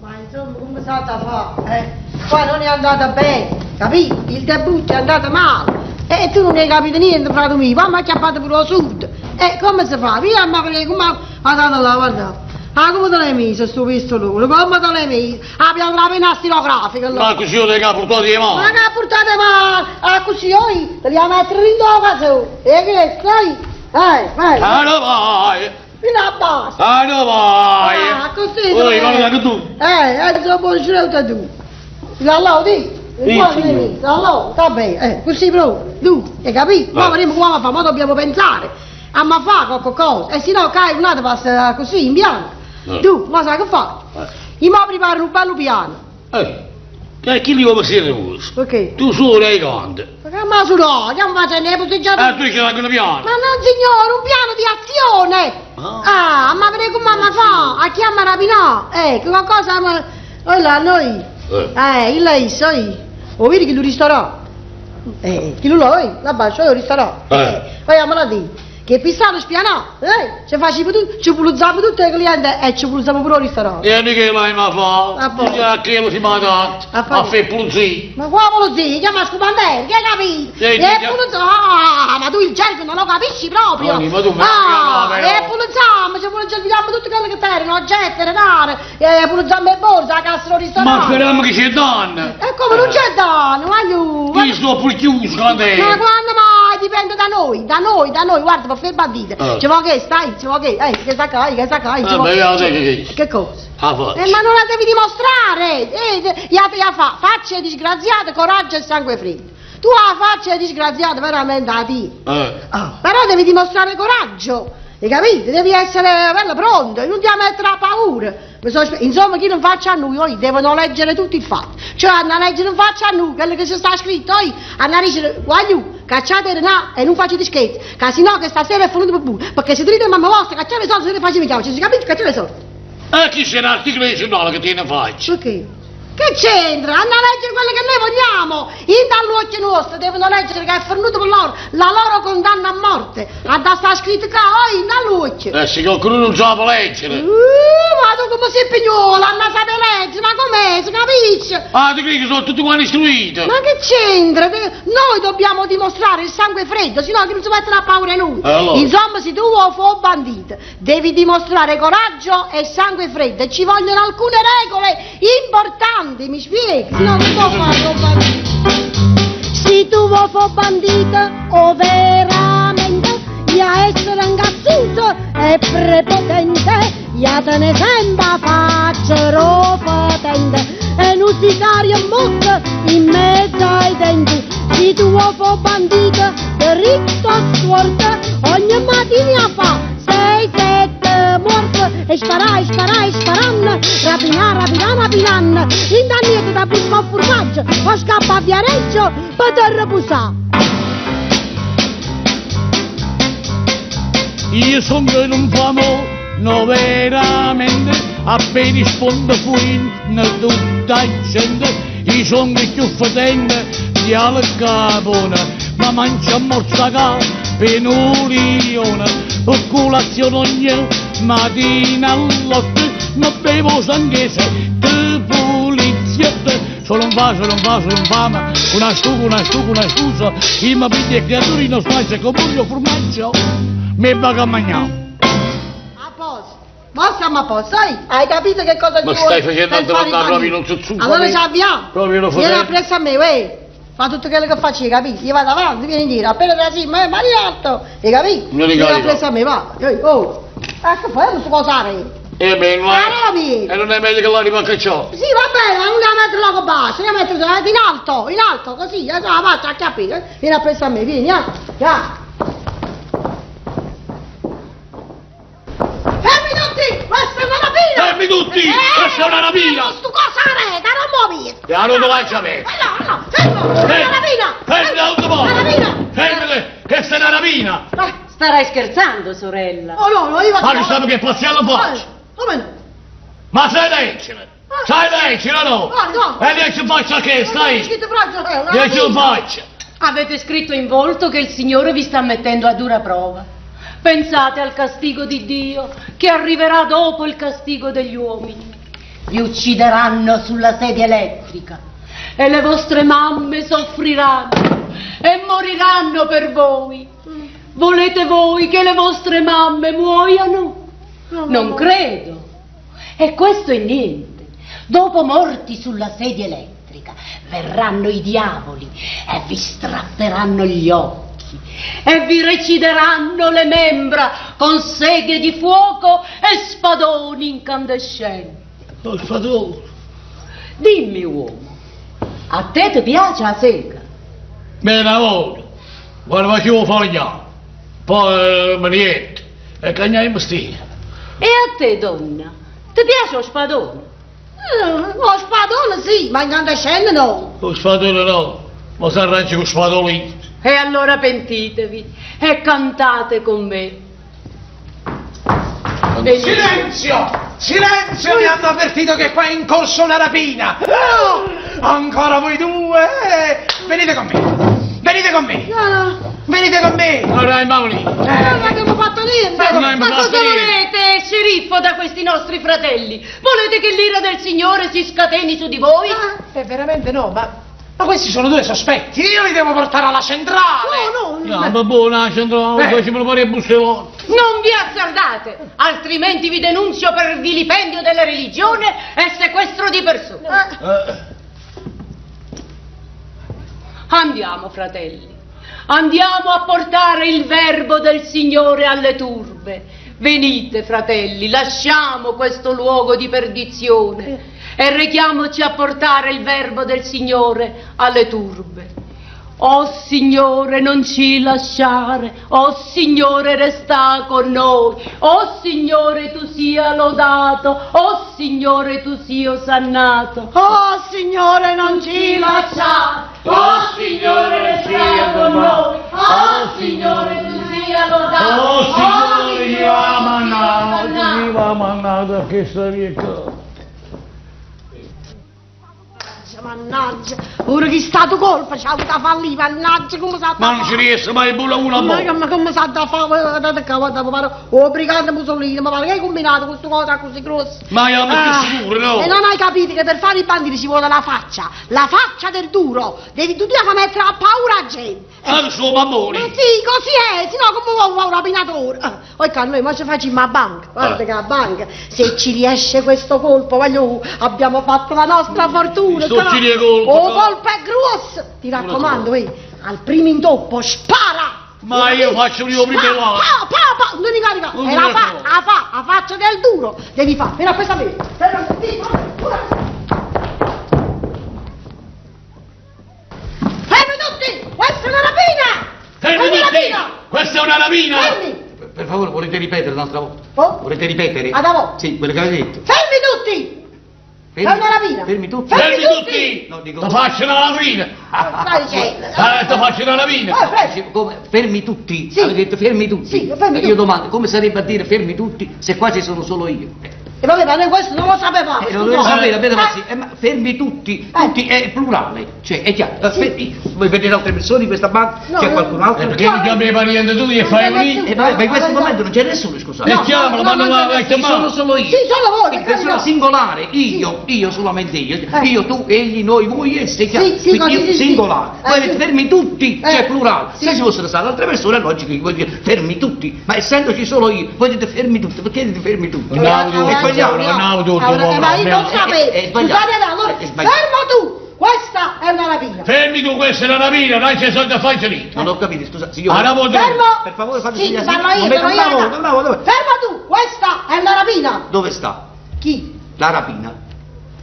Ma insomma, come sa da fare? Eh? Qua non è andata bene, capito? Il debutto è andato male. E tu non hai capito niente, frate mio. Ma mi ha acchiappato pure lo sud. E come si fa? Via, ma come ha andato là, guarda. Ah, come te l'hai messo sto pistolone? Come te l'hai messo? Abbiamo la penna stilografica allora. Ma così io te che ha portato di Ma mano. che ha portate male? Ah, così oi, te li a mettere in casa. E che stai? Vai, vai. Ah, no vai! Fino a basta. Ah, no vai! Ah, così. Oi, guarda che tu! Eh, adesso buon giorno tu. Allora, di. Sì, signore. Allora, va bene, eh, così proprio, tu, hai capito? Ma Eh. vedremo come fa, ma dobbiamo pensare a ma fa qualche cosa, e se no, cai un altro passa così in bianco. Eh. Tu, ma sai che fa? Eh. Io mi preparo un bello piano, Eh, che chi li vuole essere questo? perché? Tu solo hai canti. Perché ma su no, che mi faccio ne posteggiato. Eh, tu c'hai anche un piano. Ma no signore, un piano di azione! Ah. Ah, ma vedete come mamma fa? A chiama rapinà! Eh, che qualcosa... Ma... Oh là, noi! Eh. Eh, il lei, sai! O vedi che lo ristorà? Eh, chi lo lo, la bacio, lo ristorà! Eh. Poi andiamo a dire che Pissano spianò, eh, ci facciamo tutto, ci pulizziamo tutto i clienti e ci pulizziamo pure il ristorante. E noi che l'hai ma fa? A posto. A che lo si manda A fare- a fare pulizia. Ma qua pulizia, chiama scomandere, che hai capito? Sì, e sì, pulizia, ah, ma tu il gergo non lo capisci proprio. No, ma tu mi ah, spieghi, però. e pulizziamo, ci pulizziamo tutto quello che c'erano, oggetti, denaro, e pulizziamo le borse, la cassa del Ma ristorante. speriamo che c'è danno. E come non c'è danno, voglio... Io sto pure chiuso, quando è? Ma quando mai dipende da noi, da noi, da noi, guarda, per ferma a dite. Eh. Ci vuole che stai, ci vuole che, eh, che sta qua, che sta qua, ci Eh, vuole- beh, io sai che Che cosa? Ah, faccio. Eh, ma non la devi dimostrare! Eh, ya, ya fa, faccia disgraziata, coraggio e sangue freddo. Tu la faccia disgraziata veramente la ti. Eh. Ah, però devi dimostrare coraggio, hai capito? Devi essere bello pronto, non ti mettere a paura. Mi sono spe- Insomma, chi non faccia a noi, oi, devono leggere tutti i fatti. Cioè, hanno a leggere in faccia a noi, quello che si sta scritto, oi, hanno a dire, guagliù, cacciate no e non facete scherzi, che sennò che stasera è finito per pure, perché se dite mamma vostra, cacciate i soldi, se ne facete chiamare, ci si capisce, cacciate i soldi. E chi c'è un articolo di giornale che ti ne faccio? Perché? Che c'entra? Hanno a leggere quello che noi vogliamo! Dint' all'uocchie nuoste devono leggere che è fernuta per loro la loro condanna a morte! Ha da sta scritto ccà, oi, dint' all'uocchie! Eh, si qualcuno non sape leggere! Uh, ma tu come sei pignola, hanno sapere leggere, ma com'è? Si capisce? Ah, ti credi che sono tutti quanti istruiti? Ma che c'entra? Noi dobbiamo dimostrare il sangue freddo, sennò che non si mettono a paura noi. Allora. Insomma, se tu vuoi fare bandito, devi dimostrare coraggio e sangue freddo. E ci vogliono alcune regole importanti, mi spieghi? Se no non può fare il bandito. Se tu vuoi fare bandito, o veramente, ya essere ingazzuto e prepotente, ya te ne sembra faccia potente e un sicario in bocca in mezzo ai denti. Se tu vuoi fare bandito, dritto storto, ogni mattina fa sei, sette morte e sparai, sparai, sparanno, rapinà, rapinà, rapinanno, in niente da busca o formaggio, o scappa a Viareggio per te riposare. Io sono un famoso, no veramente, appena sfondo fuin tutta gente, io sono più fetente di Al Capone, ma mangia morsaca per un lione, per colazione ogni mattina all'otto, ma bevo sanguese, te pulizia, sono un vaso, sono un vaso, sono un fame, una stufa, una stufa, una scusa, io mi piglio e creature non slice con burro formaggio, mi pago a mangiare. A posto. Ma siamo a posto, sai? Hai capito che cosa Ma ci stai vuole facendo per fare il andare proprio bandito? non si zucca, Allora proprio. ci abbiamo. Proprio lo Vieni farei. appresso a me, uè. Fa tutto quello che faccio, capito? Io vado avanti, vieni indietro. Appena te la sì, ma mani alto, hai capito? Non Vieni ricordo. appresso a me, va. Ehi, oh. Ecco, poi non si può usare. Eh beh, no, Ma non mi- e non è meglio che la rimacca ciò. Sì, va bene, ma non la metto là basso, la metto in alto, in alto, così, eh, la faccio a capire. eh. Vieni appresso a me, vieni, eh. Ja. Fermi tutti! Questa è una rapina! Fermi tutti! Eh, Questa è una rapina! Sto cosare, da non muovi! E allora dove vai a sapere? Eh, no, no, fermo! È una rapina! Fermi da un po'! Una rapina! Fermi, questa è una rapina! Eh, Starai scherzando, sorella. Oh no, no, io vado... Ma che sanno che passiamo faccio? Come no? Ma sai leggere? Sai leggere o no? No, no. E neanche faccia che Non stai? c'è scritto proprio, è una Neanche rapina. faccia! Avete scritto in volto che il Signore vi sta mettendo a dura prova. Pensate al castigo di Dio che arriverà dopo il castigo degli uomini. Vi uccideranno sulla sedia elettrica e le vostre mamme soffriranno e moriranno per voi. Volete voi che le vostre mamme muoiano? Non credo. E questo è niente. Dopo morti sulla sedia elettrica verranno i diavoli e vi strapperanno gli occhi e vi recideranno le membra con seghe di fuoco e spadoni incandescenti. Lo spadone! Dimmi, uomo, a te ti piace la sega? Me lavoro! Guarda facevo fare Poi eh, niente! E cagnai mestiere! E a te, donna, ti piace lo spadone? Lo spadone sì, ma incandescente no. Lo spadone no! Ma si arrangia con spadolino! E allora pentitevi e cantate con me. Venite. Silenzio! Silenzio! Mi hanno avvertito che qua è in corso una rapina! Ah, ancora voi due! eh! Venite con me! Venite con me! No, no. Venite con me! Allora, Mauri! Non abbiamo fatto niente. Non abbiamo Ma fatto cosa niente. volete, sceriffo, da questi nostri fratelli? Volete che l'ira del Signore si scateni su di voi? Eh, veramente no, ma... Ma questi sono due sospetti, io li devo portare alla centrale! No, no. No, ma buona, centrale, Eh. facciamo pare buste volte. Non vi azzardate, altrimenti vi denunzio per vilipendio della religione e sequestro di persone. Eh, Andiamo, fratelli, andiamo a portare il verbo del Signore alle turbe. Venite, fratelli, lasciamo questo luogo di perdizione e rechiamoci a portare il verbo del Signore alle turbe. Oh Signore, non ci lasciare, oh Signore, resta con noi, oh Signore, tu sia lodato, oh Signore, tu sia osannato. Oh Signore, non ci lasciare. Oh Signore, resta con noi, oh Signore, tu sia lodato. Oh Signore, Signore, ci va tu sia mannato, osannato. ci va mannato a questa via qua. Mannaggia, pure chi stato colpo c'ha avuto a fallire, mannaggia come s'ha da Ma non ci riesce mai pure una Ma, volta. ma come s'ha da fare? Guardate qua, guarda, mi pare, oh, brigante Mussolini, mi pare che hai combinato questa cosa così grossa? Ma io mi Ah, sicuro, no? E non hai capito che per fare i banditi ci vuole la faccia, la faccia del duro. Devi tu devi far mettere a paura la gente. Ah, sono Ma mammoni. sì, così è, se no come vuoi un rapinatore? Ah, Poi qua noi ma ci facciamo a banca, guarda Eh. che a banca, se ci riesce questo colpo, voglio, abbiamo fatto la nostra fortuna. Sto però- giro di colpo, Oh, no? colpo è grosso! Ti raccomando, eh, al primo intoppo spara! Ma io faccio io prima Pa, là. pa, pa, pa, non ricarica, Non è la mi fa, ricordo. la fa, la faccia del duro, devi fare, vieni a questa me, vieni a questa Fermi tutti! Questa è una rapina! Fermi È una tutti! rapina! Questa è una rapina! Fermi! Per favore, volete ripetere un'altra volta? Oh? Volete ripetere? Ad avo. Sì, quello che avete detto. Fermi tutti! È una rapina! Fermi tutti. Fermi tutti! No, dico- Ti faccio una rapina! Stai dicendo? Eh, ti faccio una rapina! Eh, prego. Sì, come? Fermi tutti? Sì. Avete detto fermi tutti? Sì, fermi Io tutti. domando, come sarebbe a dire fermi tutti se qua ci sono solo io? E vabbè, ma noi questo non lo sapevamo. Eh, lo dovete scusa. sapere, abbiate Eh, pazienza. Ma fermi tutti, Eh. tutti è plurale, cioè è chiaro. Sì. Fermi- voi vedete altre persone in questa banca? No, c'è no. qualcun altro? Eh, perché mi chiami i parenti tu e fai Non c'è unì? nessuno. Eh, vabbè, ma in questo momento non c'è nessuno, scusate. E chiamalo, no, ma non no, la no, vai a Ci chiamare. sono solo io. Sì, solo voi, In per persona carità. singolare, io, io solamente io, Eh. io, tu, egli, noi, voi, essi, è chiaro. Sì, sì, Quindi così, io sì, sì. singolare. Eh, Poi sì. fermi tutti, Eh. cioè plurale. Sì. Se ci fossero state altre persone, è logico che voi dite fermi tutti, ma essendoci solo io, voi dite fermi tutti, perché dite fermi tutti? No, no, È sbagliato. no, no, no, Allora, no, ma io non no, sapevo. è sbagliato. Scusate, allora, È sbagliato. fermo tu! Questa è una rapina. Fermi tu, questa è una rapina, dai c'è soldi a farci lì. Non ho capito, scusa, signore. Ah, no, Fermo! Per favore, fate Sì, segna- parlo io, Non sono io. bravo, bravo, dove? Fermo tu! Questa è una rapina. Dove sta? Chi? La rapina.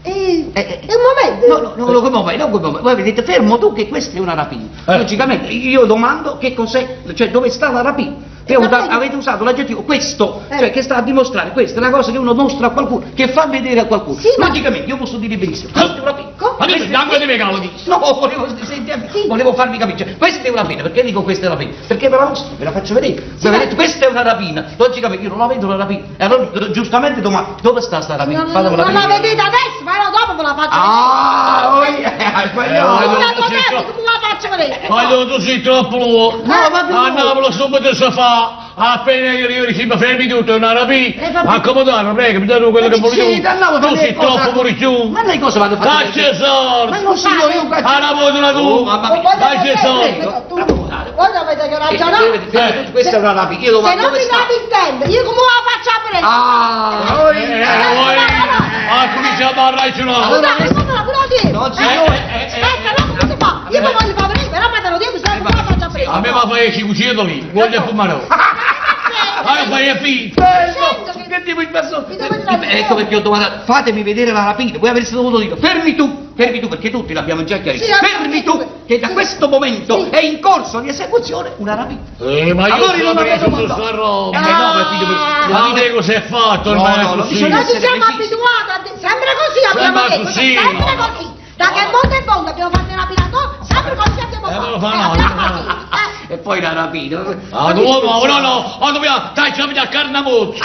Eh, Eh, un momento. No, no, no, come vai? No, come vai? Voi avete detto fermo tu che questa è una rapina. Eh. Logicamente io domando che cos'è, cioè dove sta la rapina. Che Eh, usa- capito. avete usato l'aggettivo questo, Eh. cioè che sta a dimostrare questa è una cosa che uno mostra a qualcuno, che fa vedere a qualcuno. Sì, ma- Logicamente io posso dire benissimo, questa è una rapina. Come? Ma tu neanche di me cavolo di. No, volevo, senti, Sì. volevo farvi capire. Cioè, questa è una rapina, perché dico questa è una rapina? Perché ve la mostro, ve la faccio vedere. Voi ma- avete detto questa è una rapina. Logicamente io non la vedo la rapina. E allora giustamente domando, dove sta sta rapina? Non, Fatemela non la vedere. vedete adesso, ma io dopo ve la faccio Ah, vedere. oi, hai Eh, sbagliato. Non la tu sei potete, troppo- come la faccio vedere? Ma tu sei troppo lungo. No, ma A Napoli subito si fa, appena io arrivo dici, ma fermi tutto, è una rapina. Eh, vabbè. Accomodare, prego, mi date quello che Ma sì, volete. da Napoli, Tu ma sei le cosa- troppo pure giù. Ma lei cosa vanno a fare? Caccia soldi. Ma non signore, io caccio. Ah, la voglio tu. Oh, mamma mia. Dai, c'è soldi. Guarda, avete che ragionare. Eh, eh, Questa è una rapina. Io Se domando non dove mi sta? date il tempo, io come la faccio a prendere? Ah, oi. Eh, oi. Ah, cominciamo a ragionare. Allora, Scusate, come la pure dietro? No, signore. Eh, Aspetta, no, come si fa? Io mi voglio far vedere, però me lo devo, se no come la faccio a prendere? A me mi fai 500 lire, voglio fumare. Ah, fai a finta. Bello! Che tipo di persona? Mi devo dire- Ecco perché ho domandato, fatemi vedere la rapina. Voi avreste dovuto dire, fermi tu, fermi tu, perché tutti l'abbiamo già chiarito. Sì, abbiamo fermi detto tu, che da sì. questo momento Sì. è in corso di esecuzione una rapina. Eh, ma io Allora io non sono avevo preso su mandato. sta roba. Eh no, per figlio, per- Ma vedi cosa è fatto No, ormai no, è no, così. bisogna Noi ci essere siamo precisi. abituati, a di- sempre così abbiamo Sempre detto, così. sempre così. Da che mondo è mondo abbiamo fatto il rapinatore, sempre così abbiamo Eh, fatto. ma lo fa Eh, no, abbiamo no, no. fatto, eh. E poi la rapina. Ah, no, no, no, no, ah, dobbiamo, dai, ci abbiamo a carnamozzo.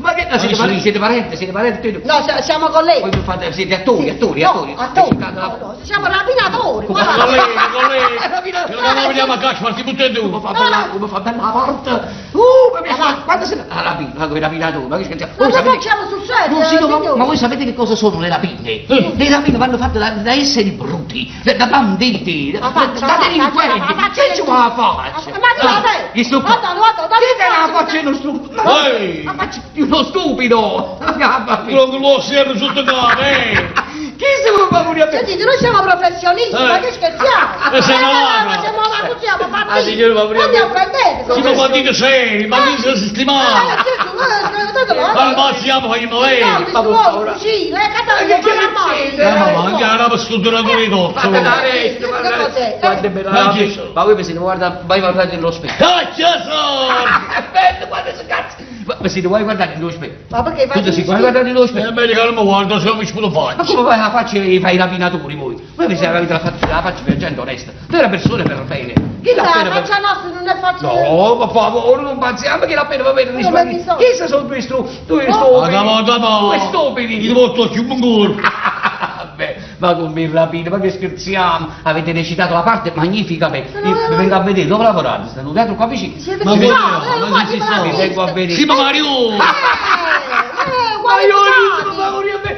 Ma che no, siete, parenti, siete parenti, siete parenti? No, siamo colleghi. Voi fate, siete attori, Sì. attori, No, attori. attori. Recitando la- No, no, siamo rapinatori. Come guarda. Colleghi, colleghi. Rapina- Che non vediamo a caccia, farti tutti e Come due. fa bella, come fa bella la porta. Ma mi fa, quando se la rapina, ma come rapinatore, ma che scherziamo? Ma Voi noi sapete- facciamo sul serio, No, sì, no, ma, signore. ma voi sapete che cosa sono le rapine? Le rapine vanno fatte da, da esseri bruti, da, da banditi, da, La faccia, da la faccia, delinquenti. la faccia Che del ci vuole la faccia? Ma tu la vedi? Gli stupido. Guarda, guarda, guarda, Che è la guarda. faccia dello stupido? Ma Ehi! la faccia di uno stupido! Mamma mia. Quello che lo serve sotto capo, eh. Chi se vuole fare a me? Sentite, noi siamo professionisti, Eh. ma che scherziamo? Eh, siamo Eh, ladri. ma siamo ma siamo Ah, partiti. signore, ma prima- Non mi offendete. Siamo banditi seri, banditi Eh, sistemati. sì, sì, eh, eh, Al massimo facciamo lei. Ma cucina, eh, cazzo, Che che succede? Eh, ma ma anche la roba strutturatore di Guarda cozzo. la resta, Che guarda cos'è? Guarda bella Ma la chi sono? Ma voi vi siete guarda, vai guardate nello specchio. Caccia sono! È bello, guarda questo cazzo! Ma, ma se ti vuoi guardare nello specchio? Ma perché Tu ti fai si vuoi guardare nello È specchio? meglio che non mi guardo, se no mi sputo Ma faccia. come fai la faccia e fai i rapinatori voi? Voi vi siete avete la faccia, la faccia per gente onesta. Noi era persone per bene. Chi l'ha La appena per faccia nostra non è facile. No, per favore, non pazziamo che l'ha appena va bene. Come mi sono? Chi sono due stupidi? Due Ah, stupidi. da, da, Due stupidi. Io porto più un culo. Vabbè, Ma come rapina, ma che scherziamo? Avete recitato la parte magnificamente. Io vi vengo a vedere, dove lavorate? Sta un teatro qua vicino. Siete Ma bravi, come no? eh, Ma chi si guardi, Vi sono? vengo a vedere. Sì, ma Mario! Ma io non sono morire a me.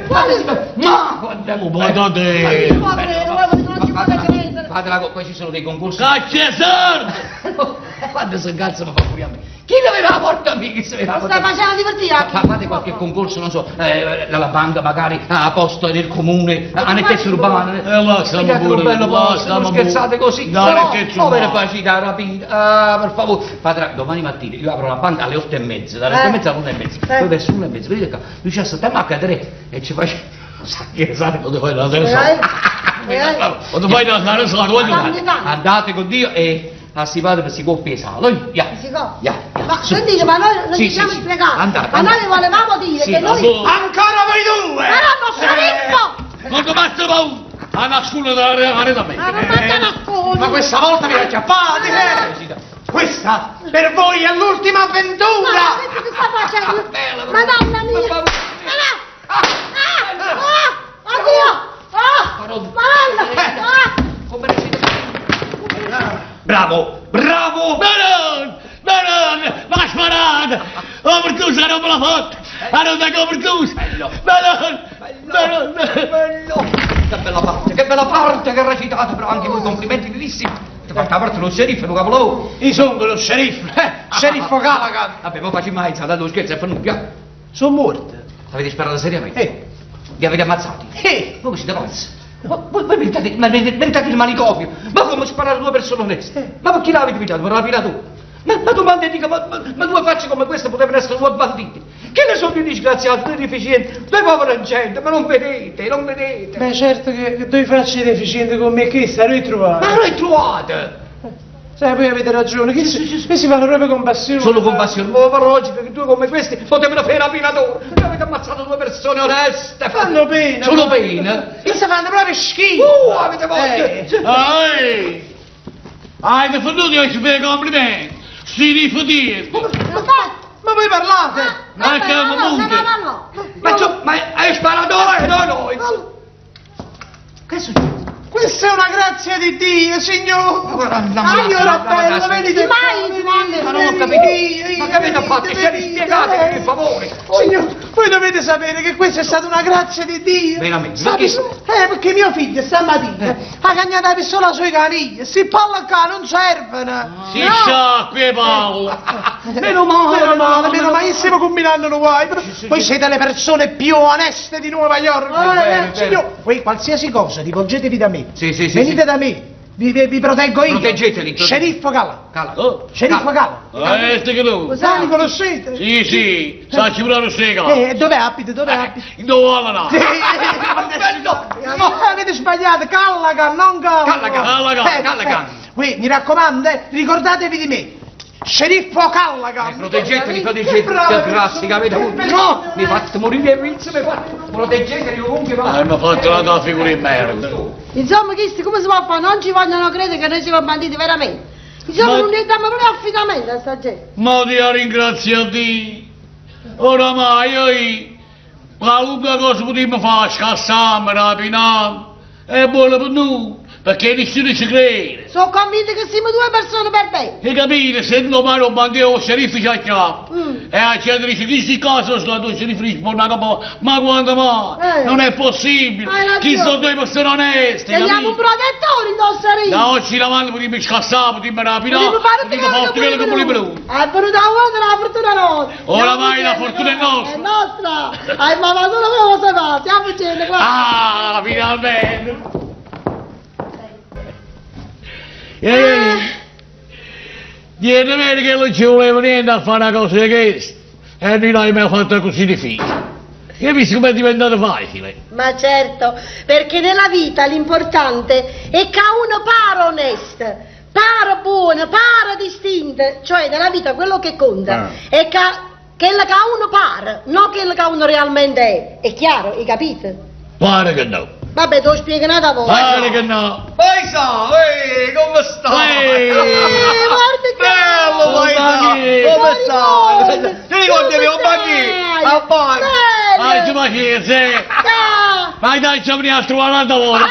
Ma guarda Oh, guardate! Fatela, poi ci sono dei concorsi. Caccia sardo! Quando si incazza mi fa furia a me. Chi doveva la porta a me? Chi se la Lo porta stai facendo divertire anche. Fate qualche concorso, non so, la banca magari a posto del comune, a nettezza urbana. Eh, là stiamo Pigliate un pure, bello là posto, stiamo non scherzate pure. così. Dai, No, nettezza povera urbana. facilità rapida. Ah, per favore. Fatela, domani mattina io apro la banca alle 8:30, dalle 8:30 alle 1:30. Poi verso 1:30, venite qua, noi ci aspettiamo a cadere e ci facciamo. Sa che sa, Quando fai la terza? Eh? Quando fai la terza, voglio Andate con Dio e a si padre si coppia e sale. Ya. Si copia. Ya, ya. Ma Su, sentite, su. ma noi non Sì, ci sì, siamo sì. spiegati. Andate, Ma andate. noi volevamo dire Sì, che noi... Ancora voi due! Però non sceriffo! Quando basta paura! A nascondere dalla rete a me! Ma non manca nascondo! Ma questa volta vi acchiappate, eh! Questa per voi è l'ultima Ma avventura! senti che sta facendo? Madonna mia! Ah! Ah! Ah! Oddio! Ah! Madonna! Ah! Come recita? Bravo, bravo! Baron! Baron! Ma sparato! Oh, pertusa, non me l'ha fatta! Ah, non tengo pertusa! Bello. Baron! Baron! Bello! Che bella parte, che bella parte che ha recitato, però anche voi complimenti vivissimi. Ti faccio la parte dello sceriffo, lo capolavoro. Io sono lo sceriffo, eh? Sceriffo Calacan! Vabbè, mo facciamo mai, dato lo scherzo, è per nulla. Sono morto! Avete sparato seriamente? Eh. Vi avete ammazzati? Eh. Voi siete pazzi? Ma voi, voi meritate, ma meritate il manicomio! Ma come sparare due persone oneste? Ma perché l'avete pigliato? Per rapinato? Ma, ma domanda dica, ma, ma, ma due facce come queste potevano essere due banditi? Che ne sono di disgraziati, due deficienti, due povera gente, ma non vedete, non vedete! Beh, certo che, che due facce deficienti come questa, noi trovate. Ma noi trovate! Sai, poi avete ragione, che si, che si fanno proprio compassione. Solo compassione, ma parlo logica che due come questi potevano fare rapinatore! Voi avete ammazzato due persone oneste! Fanno pena. Sono pena? Che si fanno proprio schifo. Avete voglia! Eh. Ehi! Hai venuto io ci fai complimenti! Si rifiuti! Ma voi parlate? Ma che no, no, monte! no, no, no. Ma insomma, ma hai sparato eh, no, no, insomma. Che è successo? Questa è una grazia di Dio, signor. Signora bella, venite qua, Mai, venite, Ma non ho venite, capito. Ma che avete venite, fatto? Ce venite, spiegate per favore. Signor, voi dovete sapere che questa è stata una grazia di Dio. Veramente? Sa- Ma che- Eh, perché mio figlio stamattina ha cagnato la pistola sui canigli. Si parla qua, non servono. Si sciacqui Paolo! Meno male, Meno male, meno male, io stiamo combinando un guai. Voi siete le persone più oneste di Nuova York. vero, è vero. Signor, voi qualsiasi cosa, rivolgetevi da me. Sì, sì, sì, Venite sì. da me, vi, vi- vi proteggo io. Proteggeteli, proteggeteli. Sceriffo Cala. Cala. Oh. Sceriffo Cala. Eh, che tu! Sa, li conoscete? Sì, sì, sa ci vuole sega! Eh, dove abiti? Dove abiti? Dove va? Sì. Bello. No, avete sbagliato, Callaghan, non Callaghan. Callaghan, Callaghan, Callaghan. Voi, mi raccomando, eh, ricordatevi di me. Sceriffo Callaghan. Proteggeteli, proteggeteli, Bravo, che grazia che avete avuto. No, mi fate morire il mi fate. Proteggeteli ovunque va. Hanno fatto la tua figura di merda! Insomma, questi come si può fare? Non ci vogliono credere che noi siamo banditi veramente. Insomma, Ma- non ne diamo proprio affidamento a sta gente. Ma ti ringrazio a Dio! Oramai io, qualunque cosa potremmo fare, scassarmi, rapinarmi, è buono per noi, perché nessuno ci crede. Sono convinta che siamo due persone per bene. E capite, se non mai un bandito, lo sceriffo ci acchiappa. Mm. E la gente dice, chi si casa sta tu sceriffo risponde a capo, ma quando mai? Eh. Non è possibile! Hai ragione. Chi sono due persone oneste, Teniamo un capito? protettore in nostra Da oggi in avanti potremmo scassare, potremmo rapinare, Potremmo fare tutto potremmo fare tutto quello che quello vogliamo noi. È venuta una la fortuna nostra. Oramai la fortuna è nostra. È nostra. Hai mamma solo come lo sai, stiamo facendo qua. Ah, finalmente! Eh, niente vero che non ci voleva niente a fare una cosa di questa. E noi l'abbiamo fatta così difficile. Io visto come è diventato facile. Ma certo, perché nella vita l'importante è che uno para onesto, para buono, para distinto, cioè nella vita quello che conta Ah. è che quello che uno para, non quello che uno realmente è. È chiaro, hai capito? Pare che no. Vabbè, te lo spiego un'altra volta. Pare che no. Paisa, ehi, come stai? Ehi. Guarda che Bello, Paisa, Bacchi. come stai? Ti ricordi Come mio Bacchi? stai? A Bacchi. Ah, Bello! ci ma che sei? Ciao! Ma dai, ci veniamo a trovare un'altra volta.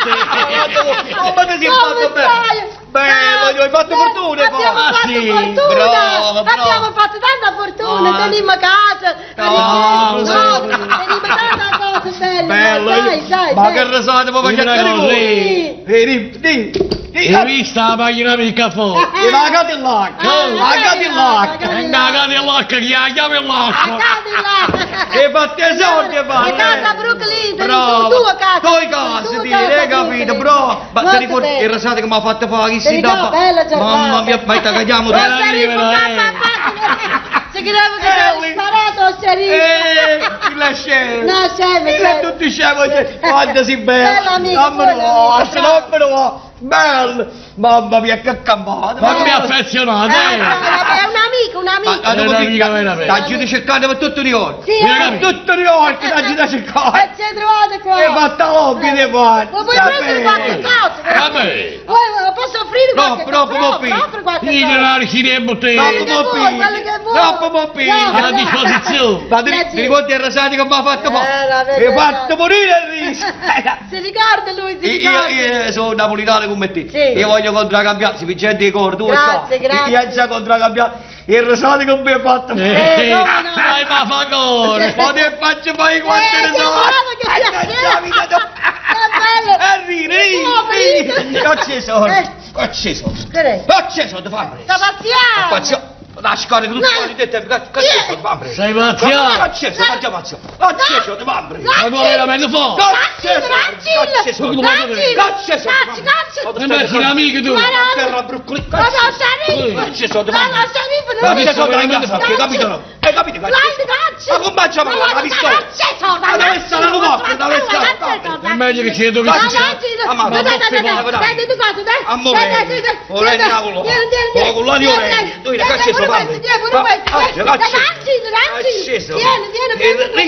Come ti sei fatto bene? Bello, hai fatto fortuna poi. Abbiamo Ah, fatto sì. fortuna! Bravo, bravo. Abbiamo fatto tanta fortuna, Ah. tenimmo casa, Ah, no, sì. tenimmo tanta cosa bella, Bello, dai, dai, ma dai. che risate, ma Una che cosa, Sì. Vedi, di, di, Hai visto la macchina mica fuori? e la Cadillac, Ah, la Cadillac. La Cadillac, chi la chiama A l'acqua? Cadillac! E fatti i soldi, La fatti. casa Brooklyn, Bravo. due case. Due case, Due ti, case hai capito, Brooklyn. bravo. Ma ti Molto ricordi bene. il risato che mi ha fatto fare chi Ti si ricordi? dà? Bella giornata. Mamma mia, ma ti cadiamo Lo tutti. sceriffo, papà, papà. Si credeva che Eh, ti sparato lo sceriffo. Chi la scemo? No, scemo, Chi scemo. tutti scemo, cioè, quanto sei bello. Bello amico, Dammi buono un amico, dammi un Bello. Mamma mia, che campata. Ma mi affezionato, Eh, eh! è un amico, un amico. Ma È un'amica veramente. T'ha girato cercando per tutto New York. Sì, eh. Per tutto New York t'ha girato cercando. E ci hai trovato qua. E fatta l'obbligo di fare. Ma puoi prendere qualche cosa? Vabbè. Vuoi, posso offrire No, qualche cosa? proprio Offri, mo' offri qualche Io cosa. non riusciremo te. Troppo Quello che vuoi, quello che vuoi. Troppo mo' No, A no. disposizione. Ma ti, Grazie. ti ricordi il rasato che mi ha fatto Eh, fare? la Mi vedo, ha fatto morire il riso. Si ricorda lui, si Io, ricorda. io sono napolitano come te, Sì. io voglio contraccambiare, si vigente di cor, tu Grazie, sai. grazie. Io già contraccambiare, il rasato che mi ha fatto fare. Eh, come no? Dai, ma fa ancora. Ma te faccio fare quante Eh, ne che so. bravo che sei. Che bello. E ridi, No, ridi, ridi. Non ci sono, Eh. non ci sono, Che è? non ci sono, fammi. Sta pazziando. Pazzo, la scuola che tutti quanti te, che ci sono, fammi. Sei pazziato. Non ci sono, faccio pazzo, non ci sono, fammi. Ma vuoi veramente fuori? E metti l'amico tu. Terra Brooklyn. Ma no, sceriffo! Non ci sono, Ma no, sceriffo, non Non ci sono, veramente ragazzi, capito no? Hai capito? Ma come facciamo la pistola? Ma dove sta la lumocchia? Dove sta? È meglio che chiedo che ci sia.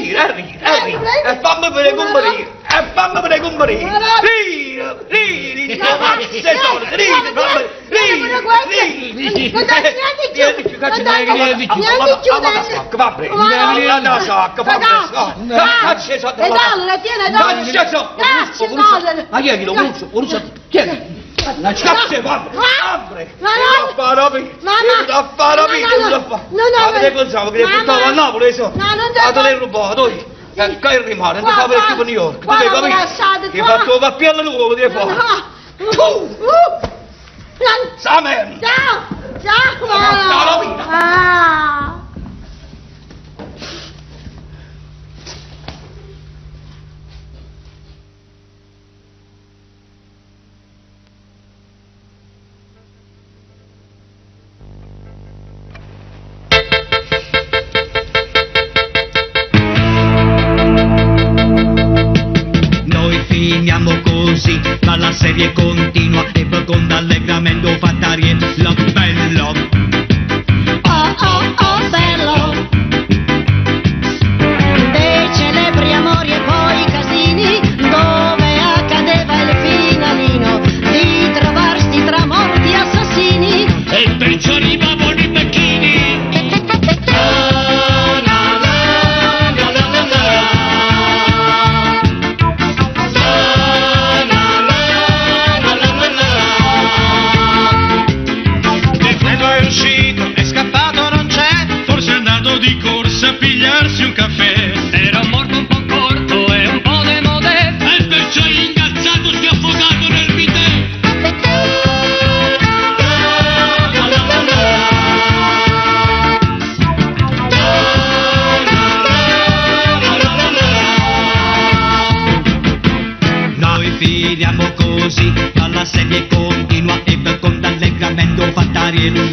E fammi vedere come ride! E fammi vedere come ride! Ride! Ridi! Se sono, ridi! Ridi! Non dai niente più! Non dai niente più! Ma chi è chi lo conosce? Conosce? Chi è? Cazzo, va! Apre! Ma te pensavo che portavo a Napoli, so. Ma te l'hai rubato, Che che rimane, non fa più per New York. Tu hai capito? Ti hai fatto pappiello nuovo, ti hai fatto. Tu! Samen! Ciao! Ciao! Ah. Noi finiamo così, ma la serie continua e poi con allegramento fattariello bello. Oh oh oh bello Dei celebri amori e poi casini Dove accadeva il finalino Di trovarsi tra morti assassini E perciò arrivavano i becchini. De freddo è uscito, è scappato, non c'è. Forse è andato di corsa a pigliarsi un caffè. Era morto un po' corto e un po' demodè. E perciò incazzato si è affogato nel bidet. Noi finiamo così, ma la serie continua e poi con allegramento fattariello